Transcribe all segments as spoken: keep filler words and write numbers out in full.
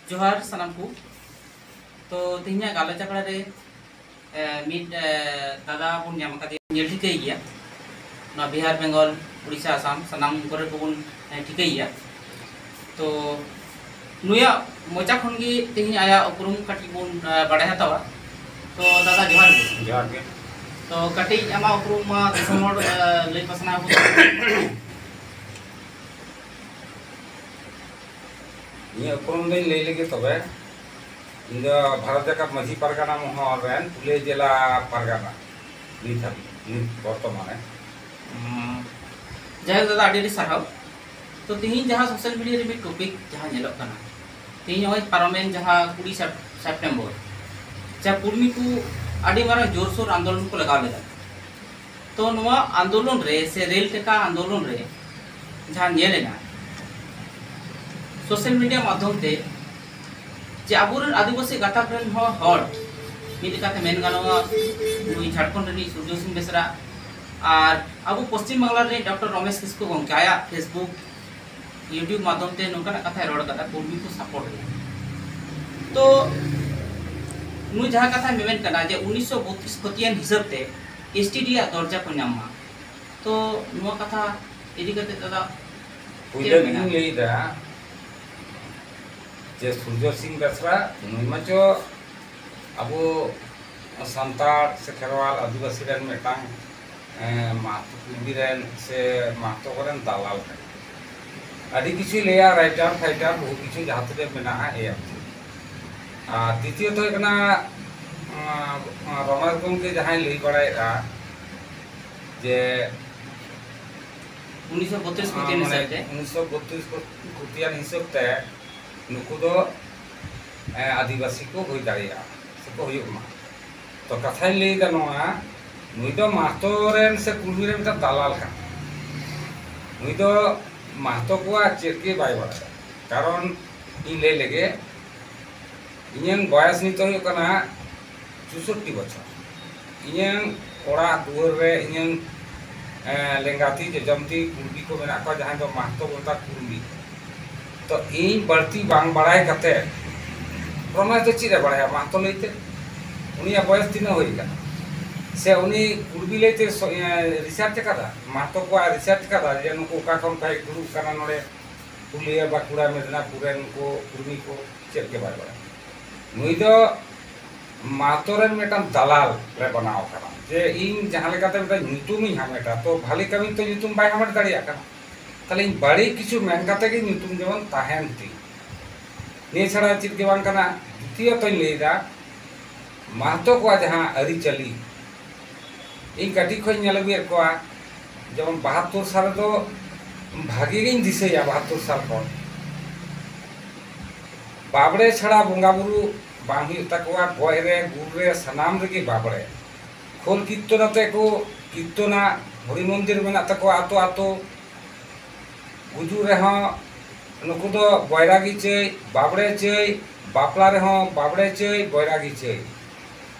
ᱡᱚᱦᱟᱨ ᱥᱟᱱᱟᱢ ᱠᱚ᱾ ᱛᱚ, ᱛᱮᱦᱮᱧᱟᱜ ᱜᱟᱞᱚᱪ ᱟᱠᱷᱲᱟ ᱨᱮ, ᱮ, ᱢᱤᱫ, ᱮ, ᱫᱟᱫᱟ ᱵᱚᱱ ᱧᱟᱢ ᱟᱠᱟᱫᱮᱭᱟ, ᱧᱮᱞ ᱴᱷᱤᱠᱟᱹᱭ ᱜᱮᱭᱟ, ᱱᱚᱣᱟ ᱵᱤᱦᱟᱨ, ᱵᱮᱝᱜᱚᱞ, ᱩᱲᱤᱥᱥᱟ, ᱟᱥᱟᱢ, ᱥᱟᱱᱟᱢ ᱠᱚᱨᱮ ᱜᱮᱵᱚᱱ, ᱮ, ᱴᱷᱤᱠᱟᱹᱭ ᱜᱮᱭᱟ᱾ ᱛᱚ, ᱱᱩᱭᱟᱜ ᱢᱚᱪᱟ ᱠᱷᱚᱱ ᱜᱮ ᱛᱮᱦᱮᱧ ᱟᱭᱟᱜ ᱩᱯᱨᱩᱢ ᱠᱟᱹᱴᱤᱡ ᱵᱚᱱ, ᱮ, ᱵᱟᱲᱟᱭ ᱦᱟᱛᱟᱣᱟ᱾ ᱛᱚ, ᱫᱟᱫᱟ, ᱡᱚᱦᱟᱨ ᱜᱮ᱾ ᱡᱚᱦᱟᱨ ᱜᱮ᱾ ᱛᱚ, ᱠᱟᱹᱴᱤᱡ ᱟᱢᱟᱜ ᱩᱯᱨᱩᱢ ᱢᱟ ᱫᱤᱥᱚᱢ ᱦᱚᱲ, ᱮ, ᱞᱟᱹᱭ ᱯᱟᱥᱱᱟᱣ ᱟᱠᱚ ᱛᱟᱵᱚᱱ᱾ ᱤᱧᱟᱹᱜ ᱩᱯᱨᱩᱢ ᱫᱚᱧ ᱞᱟᱹᱭ ᱞᱮᱜᱮ ᱛᱚᱵᱮ᱾ ᱤᱧ ᱫᱚ ᱵᱷᱟᱨᱚᱛ ᱡᱟᱠᱟᱛ ᱢᱟᱹᱡᱷᱤ ᱯᱟᱨᱜᱟᱱᱟ ᱢᱚᱦᱚᱞ ᱨᱮᱱ ᱯᱩᱞᱤᱭᱟᱹ ᱡᱮᱞᱟ ᱯᱟᱨᱜᱟᱱᱟ ᱱᱤᱛ ᱦᱟᱹᱵᱤᱡ, ᱱᱤᱛ ᱵᱚᱨᱛᱚᱢᱟᱱ ᱨᱮ᱾ ᱦᱩᱸ᱾ ᱡᱟᱭᱦᱳᱠ ᱫᱟᱫᱟ, ᱟᱹᱰᱤ ᱟᱹᱰᱤ ᱥᱟᱨᱦᱟᱣ᱾ ᱛᱚ, ᱛᱮᱦᱮᱧ ᱡᱟᱦᱟᱸ social media ᱨᱮ ᱢᱤᱫ topic ᱡᱟᱦᱟᱸ ᱧᱮᱞᱚᱜ ᱠᱟᱱᱟ, ᱛᱮᱦᱮᱧ ᱱᱚᱜᱼᱚᱭ ᱯᱟᱨᱚᱢᱮᱱ ᱡᱟᱦᱟᱸ ᱠᱩᱲᱤ ᱥᱮᱯ-, ᱥᱮᱯᱴᱮᱢᱵᱚᱨ, ᱡᱟᱦᱟᱸ ᱠᱩᱲᱢᱤ ᱠᱚ ᱟᱹᱰᱤ ᱢᱟᱨᱟᱝ ᱡᱳᱨᱥᱳᱨ ᱟᱱᱫᱳᱞᱚᱱ ᱠᱚ ᱞᱟᱜᱟᱣ ᱞᱮᱫᱟ᱾ ᱛᱚ, ᱱᱚᱣᱟ ᱟᱱᱫᱳᱞᱚᱱ ᱨᱮ ᱥᱮ ᱨᱮᱞ ᱴᱮᱠᱟ ᱟᱱᱫᱳᱞᱚᱱ ᱨᱮ ᱡᱟᱦᱟᱸ ᱧᱮᱞ ᱮᱱᱟ, social media ᱢᱟᱫᱽᱫᱷᱚᱢ ᱛᱮ ᱡᱮ ᱟᱵᱚᱨᱮᱱ ᱟᱹᱫᱤᱵᱟᱹᱥᱤ ᱜᱟᱛᱟᱠ ᱨᱮᱱ ᱦᱚᱸ ᱦᱚᱲ, ᱢᱤᱫ ᱞᱮᱠᱟᱛᱮ ᱢᱮᱱ ᱜᱟᱱᱚᱜᱼᱟ, ᱱᱩᱭ ᱡᱷᱟᱲᱠᱷᱚᱸᱰ ᱨᱤᱱᱤᱡ ᱥᱩᱨᱡᱚ ᱥᱤᱝ ᱵᱮᱥᱨᱟ ᱟᱨ ᱟᱵᱚ ᱯᱚᱥᱪᱤᱢ ᱵᱟᱝᱞᱟ ᱨᱤᱱᱤᱡ ᱰᱚᱠᱴᱚᱨ ᱨᱚᱢᱮᱥ ᱠᱤᱥᱠᱩ ᱜᱚᱢᱠᱮ ᱟᱭᱟᱜ Facebook, YouTube ᱢᱟᱫᱽᱫᱷᱚᱢ ᱛᱮ ᱱᱚᱝᱠᱟᱱᱟᱜ ᱠᱟᱛᱷᱟᱭ ᱨᱚᱲ ᱠᱟᱫᱟ, ᱠᱩᱲᱢᱤ ᱠᱚ support ᱨᱮ᱾ ᱛᱚ, ᱱᱩᱭ ᱡᱟᱦᱟᱸ ᱠᱟᱛᱷᱟᱭ ᱢᱮᱢᱮᱱ ᱠᱟᱱᱟ ᱡᱮ ᱩᱱᱤᱥᱥᱚ ᱵᱚᱛᱨᱤᱥ ᱠᱷᱚᱛᱤᱭᱟᱱ ᱦᱤᱥᱟᱹᱵ ᱛᱮ STD ᱟᱜ ᱫᱚᱨᱡᱟ ᱠᱚ ᱧᱟᱢ ᱢᱟ᱾ ᱛᱚ, ᱱᱚᱣᱟ ᱠᱟᱛᱷᱟ ᱤᱫᱤ ᱠᱟᱛᱮ ᱫᱟᱫᱟ ᱪᱮᱫ ᱯᱩᱭᱞᱟᱹ ᱮᱢ ᱢᱮᱱᱟ? ᱤᱧ ᱞᱟᱹᱭᱫᱟ ᱡᱮ ᱥᱩᱨᱡᱚ ᱥᱤᱝ ᱵᱮᱥᱨᱟ ᱱᱩᱭ ᱢᱟᱪᱚ ᱟᱵᱚ ᱥᱟᱱᱛᱟᱲ ᱥᱮ ᱠᱷᱮᱨᱣᱟᱞ ᱟᱹᱫᱤᱵᱟᱹᱥᱤ ᱨᱮᱱ ᱢᱤᱫᱴᱟᱝ, ᱮᱸ, ᱢᱟᱦᱟᱛᱚ ᱠᱩᱲᱢᱤ ᱨᱮᱱ ᱥᱮ ᱢᱟᱦᱟᱛᱚ ᱠᱚᱨᱮᱱ ᱫᱟᱞᱟᱞ ᱠᱟᱱᱟ᱾ ᱟᱹᱰᱤ ᱠᱤᱪᱷᱩᱭ ᱞᱟᱹᱭᱟ, writer fighter ᱵᱚᱦᱩ ᱠᱤᱪᱷᱩ ᱡᱟᱦᱟᱸ ᱛᱤᱱᱟᱹᱜ ᱢᱮᱱᱟᱜᱼᱟ, ᱮᱭ ᱟᱨ ᱪᱮᱫ᱾ ᱟᱨ ᱫᱤᱛᱤᱭᱚᱛᱚ ᱦᱩᱭᱩᱜ ᱠᱟᱱᱟ, ᱟᱸ, ᱨᱚᱢᱮᱥ ᱜᱚᱢᱠᱮ ᱡᱟᱦᱟᱸᱭ ᱞᱟᱹᱭ ᱵᱟᱲᱟᱭᱮᱫᱼᱟ ᱡᱮ ᱩᱱᱤᱥᱥᱚ ᱵᱚᱛᱨᱤᱥ ᱠᱷᱚᱛᱤᱭᱟᱱ ᱢᱟᱱᱮ ᱦᱤᱥᱟᱹᱵ ᱛᱮ? ᱩᱱᱤᱥᱥᱚ ᱵᱚᱛᱨᱤᱥ ᱠᱷᱚᱛᱤᱭᱟᱱ ᱦᱤᱥᱟᱹᱵ ᱛᱮ ᱱᱩᱠᱩ ᱫᱚ, ᱮᱸ, ᱟᱹᱫᱤᱵᱟᱹᱥᱤ ᱠᱚ ᱦᱩᱭ ᱫᱟᱲᱮᱭᱟᱜᱼᱟ ᱥᱮᱠᱚ ᱦᱩᱭᱩᱜ ᱢᱟ᱾ ᱛᱚ, ᱠᱟᱛᱷᱟᱧ ᱞᱟᱹᱭᱫᱟ ᱱᱚᱣᱟ, ᱱᱩᱭ ᱫᱚ ᱢᱟᱦᱛᱚ ᱨᱮᱱ ᱥᱮ ᱠᱩᱲᱢᱤ ᱨᱮᱱ ᱢᱤᱫᱴᱟᱝ ᱫᱟᱞᱟᱞ ᱠᱟᱱᱟ᱾ ᱱᱩᱭ ᱫᱚ ᱢᱟᱦᱛᱚ ᱠᱚᱣᱟᱜ ᱪᱮᱫ ᱜᱮ ᱵᱟᱭ ᱵᱟᱲᱟᱭᱟ᱾ ᱠᱟᱨᱚᱱ ᱤᱧ ᱞᱟᱹᱭ ᱞᱮᱜᱮ, ᱤᱧᱟᱹᱝ ᱵᱚᱭᱮᱥ ᱱᱤᱛᱚᱜ ᱦᱩᱭᱩᱜ ᱠᱟᱱᱟ ᱪᱳᱥᱳᱴᱴᱤ ᱵᱚᱪᱷᱚᱨ᱾ ᱤᱧᱟᱹᱝ ᱚᱲᱟᱜ ᱫᱩᱣᱟᱹᱨ ᱨᱮ ᱤᱧᱟᱹᱝ, ᱮᱸ, ᱞᱮᱸᱜᱟᱛᱤ ᱡᱚᱡᱚᱢᱛᱤ ᱠᱩᱲᱵᱤ ᱠᱚ ᱢᱮᱱᱟᱜ ᱠᱚᱣᱟ, ᱡᱟᱦᱟᱸᱭ ᱫᱚ ᱢᱟᱦᱛᱚ ᱵᱚᱱᱛᱟ ᱠᱩᱲᱵᱤ᱾ ᱛᱚ ᱤᱧ ᱵᱟᱹᱲᱛᱤ ᱵᱟᱝ ᱵᱟᱲᱟᱭ ᱠᱟᱛᱮ, ᱨᱚᱢᱮᱥ ᱫᱚ ᱪᱮᱫ ᱮ ᱵᱟᱲᱟᱭᱟ ᱢᱟᱦᱛᱚ ᱞᱟᱹᱭᱛᱮ? ᱩᱱᱤᱭᱟᱜ ᱵᱚᱭᱮᱥ ᱛᱤᱱᱟᱹᱜ ᱦᱩᱭ ᱟᱠᱟᱱᱟ? ᱥᱮ ᱩᱱᱤ ᱠᱩᱲᱵᱤ ᱞᱟᱹᱭᱛᱮ ᱥᱚ-, ᱮ, ᱨᱤᱥᱟᱨᱪ ᱟᱠᱟᱫᱟ? ᱢᱟᱦᱛᱚ ᱠᱚᱣᱟᱜ ᱨᱤᱥᱟᱨᱪ ᱟᱠᱟᱫᱟ ᱡᱮ ᱱᱩᱠᱩ ᱚᱠᱟ ᱠᱷᱚᱱ ᱠᱚ ᱦᱮᱡ ᱫᱩᱲᱩᱵ ᱠᱟᱱᱟ ᱱᱚᱰᱮ ᱯᱩᱨᱩᱞᱤᱭᱟᱹ, ᱵᱟᱸᱠᱩᱲᱟ, ᱢᱮᱫᱽᱱᱟᱯᱩᱨ ᱨᱮᱱ ᱱᱩᱠᱩ ᱠᱩᱲᱢᱤ ᱠᱚ? ᱪᱮᱫ ᱜᱮ ᱵᱟᱭ ᱵᱟᱲᱟᱭᱟ᱾ ᱱᱩᱭ ᱫᱚ ᱢᱟᱦᱛᱚ ᱨᱮᱱ ᱢᱤᱫᱴᱟᱝ ᱫᱟᱞᱟᱞ ᱨᱮ ᱵᱮᱱᱟᱣ ᱟᱠᱟᱱᱟ, ᱡᱮ ᱤᱧ ᱡᱟᱦᱟᱸ ᱞᱮᱠᱟᱛᱮ ᱢᱤᱫᱴᱟᱝ ᱧᱩᱛᱩᱢᱤᱧ ᱦᱟᱢᱮᱴᱟ, ᱛᱚ ᱵᱷᱟᱞᱮ ᱠᱟᱹᱢᱤ ᱛᱚ ᱧᱩᱛᱩᱢ ᱵᱟᱭ ᱦᱟᱢᱮᱴ ᱫᱟᱲᱮᱭᱟᱜ ᱠᱟᱱᱟ᱾ ᱛᱟᱦᱞᱮ ᱤᱧ ᱵᱟᱹᱲᱤᱡ ᱠᱤᱪᱷᱩ ᱢᱮᱱ ᱠᱟᱛᱮ ᱜᱮ ᱧᱩᱛᱩᱢ ᱡᱮᱢᱚᱱ ᱛᱟᱦᱮᱱ ᱛᱤᱧ᱾ ᱱᱤᱭᱟᱹ ᱪᱷᱟᱲᱟ ᱪᱮᱫ ᱜᱮ ᱵᱟᱝ ᱠᱟᱱᱟ᱾ ᱫᱤᱛᱤᱭᱚᱛᱚᱧ ᱞᱟᱹᱭᱫᱟ, ᱢᱟᱦᱛᱚ ᱠᱚᱣᱟᱜ ᱡᱟᱦᱟᱸ ᱟᱹᱨᱤᱪᱟᱹᱞᱤ, ᱤᱧ ᱠᱟᱹᱴᱤᱡ ᱠᱷᱚᱱ ᱧᱮᱞ ᱟᱹᱜᱩᱭᱮᱫ ᱠᱚᱣᱟ, ᱡᱮᱢᱚᱱ ᱵᱟᱦᱟᱛᱛᱳᱨ ᱥᱟᱞ ᱨᱮᱫᱚ ᱵᱷᱟᱜᱮ ᱜᱤᱧ ᱫᱤᱥᱟᱹᱭᱟ, ᱵᱟᱦᱟᱛᱛᱳᱨ ᱥᱟᱞ ᱠᱷᱚᱱ ᱵᱟᱵᱲᱮ ᱪᱷᱟᱲᱟ ᱵᱚᱸᱜᱟ ᱵᱩᱨᱩ ᱵᱟᱝ ᱦᱩᱭᱩᱜ ᱛᱟᱠᱚᱣᱟ᱾ ᱜᱚᱡ ᱨᱮ, ᱜᱩᱨ ᱨᱮ, ᱥᱟᱱᱟᱢ ᱨᱮᱜᱮ ᱵᱟᱵᱲᱮ᱾ ᱠᱷᱳᱞ ᱠᱤᱨᱛᱚᱱ ᱟᱛᱮ ᱠᱚ ᱠᱤᱨᱛᱚᱱᱟ, ᱦᱚᱨᱤ ᱢᱚᱱᱫᱤᱨ ᱢᱮᱱᱟᱜ ᱛᱟᱠᱚᱣᱟ ᱟᱛᱳ ᱟᱛᱳ᱾ ᱜᱩᱡᱩᱜ ᱨᱮᱦᱚᱸ ᱱᱩᱠᱩ ᱫᱚ ᱵᱚᱭᱨᱟᱜᱤ ᱪᱟᱹᱭ, ᱵᱟᱵᱲᱮ ᱪᱟᱹᱭ, ᱵᱟᱯᱞᱟ ᱨᱮᱦᱚᱸ ᱵᱟᱵᱲᱮ ᱪᱟᱹᱭ, ᱵᱚᱭᱨᱟᱜᱤ ᱪᱟᱹᱭ᱾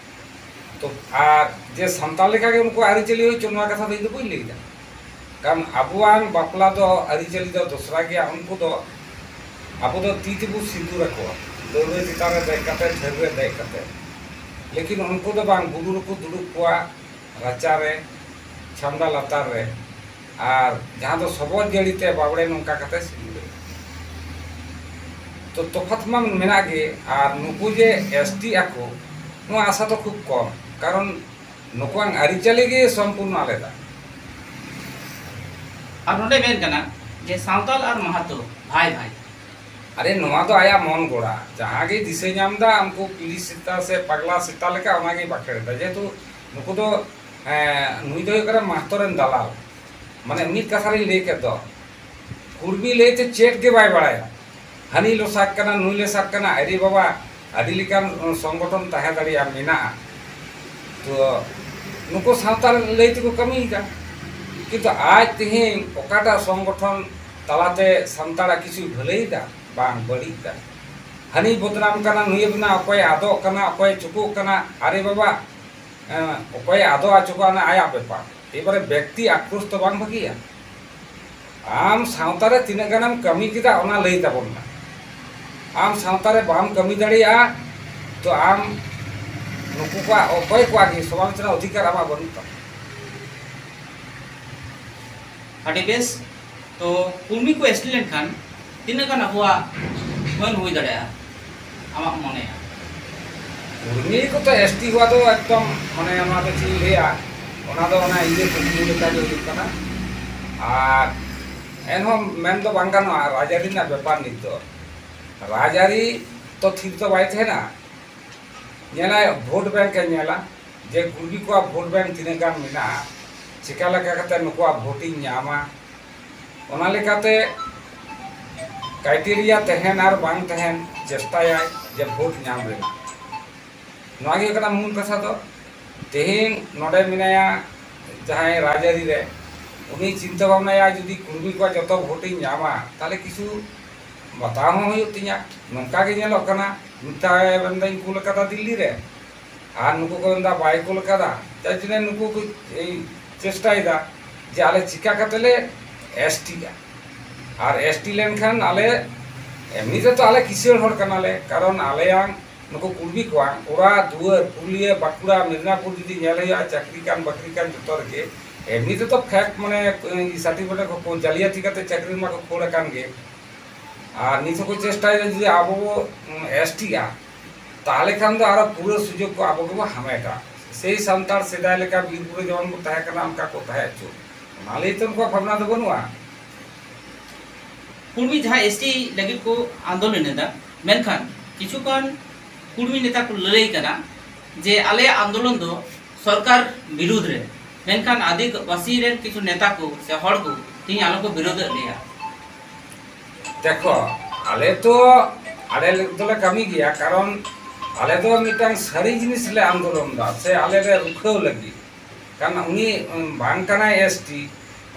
ᱛᱚ ᱟᱨ ᱡᱮ ᱥᱟᱱᱛᱟᱲ ᱞᱮᱠᱟᱜᱮ ᱩᱱᱠᱩ ᱟᱹᱨᱤᱪᱟᱹᱞᱤ ᱦᱩᱭ ᱦᱚᱪᱚ, ᱱᱚᱣᱟ ᱠᱟᱛᱷᱟ ᱫᱚ ᱤᱧ ᱫᱚ ᱵᱟᱹᱧ ᱞᱟᱹᱭᱫᱟ᱾ ᱠᱟᱨᱚᱱ ᱟᱵᱚᱣᱟᱜ ᱵᱟᱯᱞᱟ ᱫᱚ, ᱟᱹᱨᱤᱪᱟᱹᱞᱤ ᱫᱚ ᱫᱚᱥᱨᱟ ᱜᱮᱭᱟ᱾ ᱩᱱᱠᱩ ᱫᱚ, ᱟᱵᱚ ᱫᱚ ᱛᱤ ᱛᱮᱵᱚ ᱥᱤᱸᱫᱩᱨ ᱟᱠᱚᱣᱟ, ᱫᱟᱹᱣᱲᱟᱹ ᱪᱮᱛᱟᱱ ᱨᱮ ᱫᱮᱡ ᱠᱟᱛᱮ, ᱛᱷᱟᱹᱨᱤ ᱨᱮ ᱫᱮᱡ ᱠᱟᱛᱮ᱾ ᱞᱮᱠᱤᱱ ᱩᱱᱠᱩ ᱫᱚ ᱵᱟᱝ, ᱵᱩᱨᱩ ᱨᱮᱠᱚ ᱫᱩᱲᱩᱵ ᱠᱚᱣᱟ, ᱨᱟᱪᱟ ᱨᱮ, ᱪᱷᱟᱢᱰᱟ ᱞᱟᱛᱟᱨ ᱨᱮ, ᱟᱨ ᱡᱟᱦᱟᱸ ᱫᱚ ᱥᱚᱵᱚᱫ ᱡᱟᱹᱲᱤ ᱛᱮ ᱵᱟᱵᱲᱮ ᱱᱚᱝᱠᱟ ᱠᱟᱛᱮ ᱥᱤᱸᱫᱩᱨ᱾ ᱛᱚ ᱛᱚᱯᱷᱟᱛ ᱢᱟ ᱢᱮᱱᱟᱜ ᱜᱮ, ᱟᱨ ᱱᱩᱠᱩ ᱡᱮ ᱮᱥ ᱴᱤ ᱟᱠᱚ, ᱱᱚᱣᱟ ᱟᱥᱟ ᱫᱚ ᱠᱷᱩᱵ ᱠᱚᱢ, ᱠᱟᱨᱚᱱ ᱱᱩᱠᱩᱣᱟᱜ ᱟᱹᱨᱤᱪᱟᱹᱞᱤ ᱜᱮ ᱥᱚᱢᱯᱩᱨᱱᱚ ᱟᱞᱟᱫᱟ᱾ ᱟᱨ ᱱᱚᱰᱮ ᱢᱮᱱ ᱠᱟᱱᱟ ᱡᱮ ᱥᱟᱶᱛᱟᱞ ᱟᱨ ᱢᱟᱦᱟᱛᱚ ᱵᱷᱟᱭ ᱵᱷᱟᱭ᱾ ᱟᱨᱮ, ᱱᱚᱣᱟ ᱫᱚ ᱟᱭᱟᱜ ᱢᱚᱱ ᱜᱚᱲᱟ, ᱡᱟᱦᱟᱸ ᱜᱮ ᱫᱤᱥᱟᱹ ᱧᱟᱢ ᱮᱫᱟ, ᱩᱱᱠᱩ ᱯᱤᱲᱤ ᱥᱮᱛᱟ ᱥᱮ ᱯᱟᱜᱽᱞᱟ ᱥᱮᱛᱟ ᱞᱮᱠᱟ ᱚᱱᱟ ᱜᱮᱭ ᱵᱟᱠᱷᱮᱲ ᱮᱫᱟ᱾ ᱡᱮᱦᱮᱛᱩ ᱱᱩᱠᱩ ᱫᱚ, ᱮᱸ, ᱱᱩᱭ ᱫᱚ ᱦᱩᱭᱩᱜ ᱠᱟᱱᱟ ᱢᱟᱦᱛᱚ ᱨᱮᱱ ᱫᱟᱞᱟᱞ᱾ ᱢᱟᱱᱮ ᱢᱤᱫ ᱠᱟᱛᱷᱟ ᱨᱤᱧ ᱞᱟᱹᱭ ᱠᱮᱫ ᱫᱚ, ᱠᱩᱲᱵᱤ ᱞᱟᱹᱭᱛᱮ ᱪᱮᱫ ᱜᱮ ᱵᱟᱭ ᱵᱟᱲᱟᱭᱟ᱾ ᱦᱟᱹᱱᱤ ᱞᱚᱥᱟᱜ ᱠᱟᱱᱟ, ᱱᱩᱭ ᱞᱚᱥᱟᱜ ᱠᱟᱱᱟ, ᱟᱨᱮ ᱵᱟᱵᱟ, ᱟᱹᱰᱤ ᱞᱮᱠᱟᱱ ᱥᱚᱝᱜᱚᱴᱷᱚᱱ ᱛᱟᱦᱮᱸ ᱫᱟᱲᱮᱭᱟᱜᱼᱟ, ᱢᱮᱱᱟᱜᱼᱟ᱾ ᱛᱚ ᱱᱩᱠᱩ ᱥᱟᱶᱛᱟ ᱞᱟᱹᱭ ᱛᱮᱠᱚ ᱠᱟᱹᱢᱤᱭᱮᱫᱟ, ᱠᱤᱱᱛᱩ ᱟᱡ ᱛᱮᱦᱮᱧ ᱚᱠᱟᱴᱟᱜ ᱥᱚᱝᱜᱚᱴᱷᱚᱱ ᱛᱟᱞᱟᱛᱮ ᱥᱟᱱᱛᱟᱲᱟᱜ ᱠᱤᱪᱷᱩ ᱵᱷᱟᱹᱞᱟᱹᱭ ᱫᱟ, ᱵᱟᱝ ᱵᱟᱹᱲᱤᱡ ᱫᱟ᱾ ᱦᱟᱹᱱᱤ ᱵᱚᱫᱱᱟᱢ ᱠᱟᱱᱟ, ᱱᱩᱭᱮ ᱵᱮᱱᱟᱣ, ᱚᱠᱚᱭᱮ ᱟᱫᱚᱜ ᱠᱟᱱᱟ, ᱚᱠᱚᱭᱮ ᱪᱩᱠᱩᱜ ᱠᱟᱱᱟ, ᱟᱨᱮ ᱵᱟᱵᱟ, ᱮᱸ, ᱚᱠᱚᱭᱮ ᱟᱫᱚᱜᱼᱟ ᱪᱩᱠᱩᱜᱼᱟ, ᱚᱱᱟ ᱟᱭᱟᱜ ᱵᱮᱯᱟᱨ᱾ ᱮᱵᱟᱨᱮ ᱵᱮᱠᱛᱤ ᱟᱠᱨᱳᱥ ᱫᱚ ᱵᱟᱝ ᱵᱷᱟᱹᱜᱤᱭᱟ᱾ ᱟᱢ ᱥᱟᱶᱛᱟ ᱨᱮ ᱛᱤᱱᱟᱹᱜ ᱜᱟᱱᱮᱢ ᱠᱟᱹᱢᱤ ᱠᱮᱫᱟ, ᱚᱱᱟ ᱞᱟᱹᱭ ᱛᱟᱵᱚᱱ ᱢᱮ᱾ ᱟᱢ ᱥᱟᱶᱛᱟ ᱨᱮ ᱵᱟᱢ ᱠᱟᱹᱢᱤ ᱫᱟᱲᱮᱭᱟᱜᱼᱟ, ᱛᱚ ᱟᱢ ᱱᱩᱠᱩ ᱠᱚᱣᱟᱜ, ᱚᱠᱚᱭ ᱠᱚᱣᱟᱜ ᱜᱮ ᱥᱚᱢᱟᱞᱳᱪᱚᱱᱟ ᱚᱫᱷᱤᱠᱟᱨ ᱟᱢᱟᱜ ᱵᱟᱹᱱᱩᱜ ᱛᱟᱢᱟ᱾ ᱟᱹᱰᱤ ᱵᱮᱥ᱾ ᱛᱚ ᱠᱩᱲᱢᱤ ᱠᱚ ᱮᱥᱴᱤ ᱞᱮᱱᱠᱷᱟᱱ ᱛᱤᱱᱟᱹᱜ ᱜᱟᱱ ᱟᱵᱚᱣᱟᱜ ᱢᱟᱹᱱ ᱦᱩᱭ ᱫᱟᱲᱮᱭᱟᱜᱼᱟ ᱟᱢᱟᱜ ᱢᱚᱱᱮᱭᱟ? ᱠᱩᱲᱢᱤ ᱠᱚᱫᱚ ᱮᱥᱴᱤ ᱠᱚᱣᱟᱜ ᱫᱚ ᱮᱠᱫᱚᱢ, ᱢᱟᱱᱮ, ᱚᱱᱟ ᱫᱚ ᱪᱮᱫ ᱤᱧ ᱞᱟᱹᱭᱟ, ᱚᱱᱟ ᱫᱚ ᱚᱱᱟ ᱤᱭᱟᱹ ᱠᱩᱠᱢᱩ ᱞᱮᱠᱟ ᱜᱮ ᱦᱩᱭᱩᱜ ᱠᱟᱱᱟ᱾ ᱟᱨ ᱮᱱᱦᱚᱸ ᱢᱮᱱ ᱫᱚ ᱵᱟᱝ ᱜᱟᱱᱚᱜᱼᱟ, ᱨᱟᱡᱽᱟᱹᱨᱤ ᱨᱮᱱᱟᱜ ᱵᱮᱯᱟᱨ ᱱᱤᱛ ᱫᱚ᱾ ᱨᱟᱡᱽᱟᱹᱨᱤ ᱛᱚ ᱛᱷᱤᱨ ᱫᱚ ᱵᱟᱭ ᱛᱟᱦᱮᱱᱟ᱾ ᱧᱮᱞᱟᱭ, ᱵᱷᱳᱴ ᱵᱮᱝᱠ ᱮ ᱧᱮᱞᱟ ᱡᱮ ᱠᱩᱲᱢᱤ ᱠᱚᱣᱟᱜ ᱵᱷᱳᱴ ᱵᱮᱝᱠ ᱛᱤᱱᱟᱹᱜ ᱜᱟᱱ ᱢᱮᱱᱟᱜᱼᱟ, ᱪᱮᱠᱟ ᱞᱮᱠᱟ ᱠᱟᱛᱮ ᱱᱩᱠᱩᱣᱟᱜ ᱵᱷᱳᱴ ᱤᱧ ᱧᱟᱢᱟ, ᱚᱱᱟ ᱞᱮᱠᱟᱛᱮ ᱠᱨᱟᱭᱴᱮᱨᱤᱭᱟ ᱛᱟᱦᱮᱱ ᱟᱨ ᱵᱟᱝ ᱛᱟᱦᱮᱱ ᱪᱮᱥᱴᱟᱭᱟᱭ ᱡᱮ ᱵᱷᱳᱴ ᱧᱟᱢ ᱨᱮᱱᱟᱜ᱾ ᱱᱚᱣᱟ ᱜᱮ ᱦᱩᱭᱩᱜ ᱠᱟᱱᱟ ᱢᱩᱞ ᱠᱟᱛᱷᱟ ᱫᱚ᱾ ᱛᱮᱦᱮᱧ ᱱᱚᱰᱮ ᱢᱮᱱᱟᱭᱟ ᱡᱟᱦᱟᱸᱭ ᱨᱟᱡᱽᱟᱹᱨᱤ ᱨᱮ, ᱩᱱᱤ ᱪᱤᱱᱛᱟᱹ ᱵᱷᱟᱵᱽᱱᱟᱭᱟ ᱡᱩᱫᱤ ᱠᱩᱲᱢᱤ ᱠᱚᱣᱟᱜ ᱡᱚᱛᱚ ᱵᱷᱳᱴ ᱤᱧ ᱧᱟᱢᱟ, ᱛᱟᱦᱚᱞᱮ ᱠᱤᱪᱷᱩ ᱵᱟᱛᱟᱣ ᱦᱚᱸ ᱦᱩᱭᱩᱜ ᱛᱤᱧᱟ᱾ ᱱᱚᱝᱠᱟ ᱜᱮ ᱧᱮᱞᱚᱜ ᱠᱟᱱᱟ, ᱢᱤᱫᱴᱟᱝ ᱢᱮᱱᱫᱟᱧ ᱠᱩᱞ ᱟᱠᱟᱫᱟ ᱫᱤᱞᱞᱤ ᱨᱮ, ᱟᱨ ᱱᱩᱠᱩ ᱠᱚ ᱢᱮᱱᱫᱟ ᱵᱟᱭ ᱠᱩᱞ ᱟᱠᱟᱫᱟ᱾ ᱡᱟᱨ ᱡᱚᱱᱱᱮ ᱱᱩᱠᱩ ᱠᱚ ᱮᱭ ᱪᱮᱥᱴᱟᱭᱮᱫᱟ ᱡᱮ ᱟᱞᱮ ᱪᱤᱠᱟ ᱠᱟᱛᱮ ᱞᱮ ᱮᱥᱴᱤᱜᱼᱟ, ᱟᱨ ᱮᱥᱴᱤ ᱞᱮᱱᱠᱷᱟᱱ ᱟᱞᱮ ᱮᱢᱱᱤ ᱛᱮᱛᱚ ᱟᱞᱮ ᱠᱤᱥᱟᱹᱬ ᱦᱚᱲ ᱠᱟᱱᱟᱞᱮ, ᱠᱟᱨᱚᱱ ᱟᱞᱮᱭᱟᱝ ᱱᱩᱠᱩ ᱠᱩᱲᱢᱤ ᱠᱚᱣᱟᱝ ᱚᱲᱟᱜ ᱫᱩᱣᱟᱹᱨ ᱯᱩᱨᱩᱞᱤᱭᱟᱹ, ᱵᱟᱸᱠᱩᱲᱟ, ᱢᱮᱫᱽᱱᱟᱯᱩᱨ ᱡᱩᱫᱤ ᱧᱮᱞ ᱦᱩᱭᱩᱜᱼᱟ, ᱪᱟᱹᱠᱨᱤ ᱠᱟᱱ ᱵᱟᱹᱠᱨᱤ ᱠᱟᱱ ᱡᱚᱛᱚ ᱨᱮᱜᱮ ᱮᱢᱱᱤ ᱛᱮᱛᱚ ᱯᱷᱮᱠ, ᱢᱟᱱᱮ, ᱥᱟᱨᱴᱤᱯᱷᱤᱠᱮᱴ ᱠᱚ ᱡᱟᱹᱞᱤᱭᱟᱹᱛᱤ ᱠᱟᱛᱮ ᱪᱟᱹᱠᱨᱤ ᱢᱟᱠᱚ ᱠᱷᱳᱲ ᱟᱠᱟᱱ ᱜᱮ᱾ ᱟᱨ ᱱᱤᱛ ᱦᱚᱸᱠᱚ ᱪᱮᱥᱴᱟᱭᱮᱫᱟ ᱡᱩᱫᱤ ᱟᱵᱚ ᱵᱚ ᱮᱥᱴᱤᱜᱼᱟ, ᱛᱟᱦᱚᱞᱮ ᱠᱷᱟᱱ ᱫᱚ ᱟᱨᱚ ᱯᱩᱨᱟᱹ ᱥᱩᱡᱳᱜᱽ ᱠᱚ ᱟᱵᱚ ᱜᱮᱵᱚ ᱦᱟᱢᱮᱴᱟ᱾ ᱥᱮᱭ ᱥᱟᱱᱛᱟᱲ ᱥᱮᱫᱟᱭ ᱞᱮᱠᱟ ᱵᱤᱨ ᱵᱩᱨᱩ ᱡᱮᱢᱚᱱ ᱠᱚ ᱛᱟᱦᱮᱸ ᱠᱟᱱᱟ, ᱚᱱᱠᱟ ᱠᱚ ᱛᱟᱦᱮᱸ ᱦᱚᱪᱚ, ᱚᱱᱟ ᱞᱟᱹᱭᱛᱮ ᱩᱱᱠᱩᱣᱟᱜ ᱵᱷᱟᱵᱽᱱᱟ ᱫᱚ ᱵᱟᱹᱱᱩᱜᱼᱟ᱾ ᱠᱩᱲᱢᱤ ᱡᱟᱦᱟᱸ ᱮᱥᱴᱤ ᱞᱟᱹᱜᱤᱫ ᱠᱚ ᱟᱱᱫᱳᱞᱚᱱ ᱮᱫᱟ, ᱢᱮᱱᱠᱷᱟᱱ ᱠᱤᱪᱷᱩ ᱜᱟᱱ ᱠᱩᱲᱢᱤ ᱱᱮᱛᱟ ᱠᱚ ᱞᱟᱹᱞᱟᱹᱭ ᱠᱟᱱᱟ ᱡᱮ ᱟᱞᱮᱭᱟᱜ ᱟᱱᱫᱳᱞᱚᱱ ᱫᱚ ᱥᱚᱨᱠᱟᱨ ᱵᱤᱨᱩᱫᱽ ᱨᱮ, ᱢᱮᱱᱠᱷᱟᱱ ᱟᱹᱫᱤᱵᱟᱹᱥᱤ ᱨᱮᱱ ᱠᱤᱪᱷᱩ ᱱᱮᱛᱟ ᱠᱚ ᱥᱮ ᱦᱚᱲ ᱠᱚ ᱛᱮᱦᱮᱧ ᱟᱞᱚ ᱠᱚ ᱵᱤᱨᱳᱫᱮᱫ ᱞᱮᱭᱟ᱾ ᱫᱮᱠᱷᱚ, ᱟᱞᱮ ᱛᱚ ᱟᱞᱮ ᱫᱚᱞᱮ ᱠᱟᱹᱢᱤ ᱜᱮᱭᱟ, ᱠᱟᱨᱚᱱ ᱟᱞᱮ ᱫᱚ ᱢᱤᱫᱴᱟᱝ ᱥᱟᱹᱨᱤ ᱡᱤᱱᱤᱥ ᱞᱮ ᱟᱱᱫᱳᱞᱚᱱ ᱫᱟ, ᱥᱮ ᱟᱞᱮ ᱞᱮ ᱨᱩᱠᱷᱟᱹᱣ ᱞᱟᱹᱜᱤᱫ᱾ ᱠᱟᱨᱚᱱ ᱩᱱᱤ ᱵᱟᱝ ᱠᱟᱱᱟᱭ ᱮᱥᱴᱤ,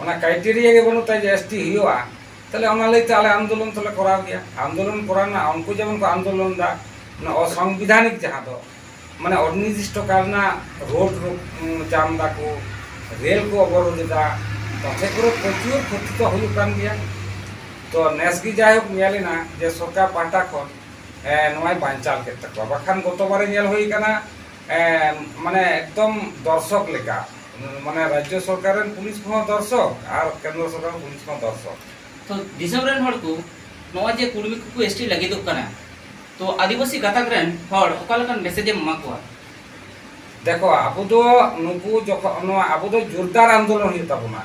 ᱚᱱᱟ ᱠᱨᱟᱭᱴᱮᱨᱤᱭᱟ ᱜᱮ ᱵᱟᱹᱱᱩᱜ ᱛᱟᱭᱟ ᱡᱮ ᱮᱥᱴᱤ ᱦᱩᱭᱩᱜᱼᱟ, ᱛᱟᱦᱞᱮ ᱚᱱᱟ ᱞᱟᱹᱭᱛᱮ ᱟᱞᱮ ᱟᱱᱫᱳᱞᱚᱱ ᱛᱚᱞᱮ ᱠᱚᱨᱟᱣ ᱜᱮᱭᱟ᱾ ᱟᱱᱫᱳᱞᱚᱱ ᱠᱚᱨᱟᱣ ᱨᱮᱱᱟᱜ ᱩᱱᱠᱩ ᱡᱮᱢᱚᱱ ᱠᱚ ᱟᱱᱫᱳᱞᱚᱱ ᱫᱟ, ᱚᱱᱟ ᱚᱥᱚᱝᱵᱤᱫᱷᱟᱱᱤᱠ ᱡᱟᱦᱟᱸ ᱫᱚ, ᱢᱟᱱᱮ, ᱚᱱᱤᱨᱫᱤᱥᱴᱚ ᱠᱟᱞ ᱨᱮᱱᱟᱜ ᱨᱳᱰ ᱨᱳ-, ᱩᱸ, ᱡᱟᱢ ᱫᱟᱠᱚ, ᱨᱮᱞ ᱠᱚ ᱚᱵᱚᱨᱳᱫᱷ ᱮᱫᱟ, ᱛᱟᱛᱮ ᱠᱚᱨᱮ ᱯᱨᱚᱪᱩᱨ ᱠᱷᱚᱛᱤ ᱛᱚ ᱦᱩᱭᱩᱜ ᱠᱟᱱ ᱜᱮᱭᱟ᱾ ᱛᱚ ᱱᱮᱥ ᱜᱮ ᱡᱟᱭᱦᱳᱠ ᱧᱮᱞ ᱮᱱᱟ ᱡᱮ ᱥᱚᱨᱠᱟᱨ ᱯᱟᱦᱴᱟ ᱠᱷᱚᱱ, ᱮ, ᱱᱚᱣᱟᱭ ᱵᱟᱧᱪᱟᱣ ᱠᱮᱫ ᱛᱟᱠᱚᱣᱟ᱾ ᱵᱟᱠᱷᱟᱱ ᱜᱚᱛᱚ ᱵᱟᱨᱮ ᱧᱮᱞ ᱦᱩᱭ ᱠᱟᱱᱟ, ᱮ, ᱢᱟᱱᱮ ᱮᱠᱫᱚᱢ ᱫᱚᱨᱥᱚᱠ ᱞᱮᱠᱟ, ᱢᱟᱱᱮ ᱨᱟᱡᱽᱡᱚ ᱥᱚᱨᱠᱟᱨ ᱨᱮᱱ ᱯᱩᱞᱤᱥ ᱠᱚᱦᱚᱸ ᱫᱚᱨᱥᱚᱠ ᱟᱨ ᱠᱮᱱᱫᱨᱚ ᱥᱚᱨᱠᱟᱨ ᱨᱮᱱ ᱯᱩᱞᱤᱥ ᱠᱚᱦᱚᱸ ᱫᱚᱨᱥᱚᱠ᱾ ᱛᱚ ᱫᱤᱥᱚᱢ ᱨᱮᱱ ᱦᱚᱲ ᱠᱚ ᱱᱚᱜᱼᱚᱭ ᱡᱮ ᱠᱩᱲᱢᱤ ᱠᱚᱠᱚ ᱮᱥ ᱴᱤ ᱞᱟᱹᱜᱤᱫᱚᱜ ᱠᱟᱱᱟ, ᱛᱚ ᱟᱹᱫᱤᱵᱟᱹᱥᱤ ᱜᱟᱛᱟᱠ ᱨᱮᱱ ᱦᱚᱲ ᱚᱠᱟ ᱞᱮᱠᱟᱱ ᱢᱮᱥᱮᱡ ᱮᱢ ᱮᱢᱟ ᱠᱚᱣᱟ? ᱫᱮᱠᱷᱚ, ᱟᱵᱚ ᱫᱚ ᱱᱩᱠᱩ ᱡᱚᱠᱷᱚᱱ, ᱱᱚᱣᱟ ᱟᱵᱚ ᱫᱚ ᱡᱳᱨᱫᱟᱨ ᱟᱱᱫᱳᱞᱚᱱ ᱦᱩᱭᱩᱜ ᱛᱟᱵᱚᱱᱟ᱾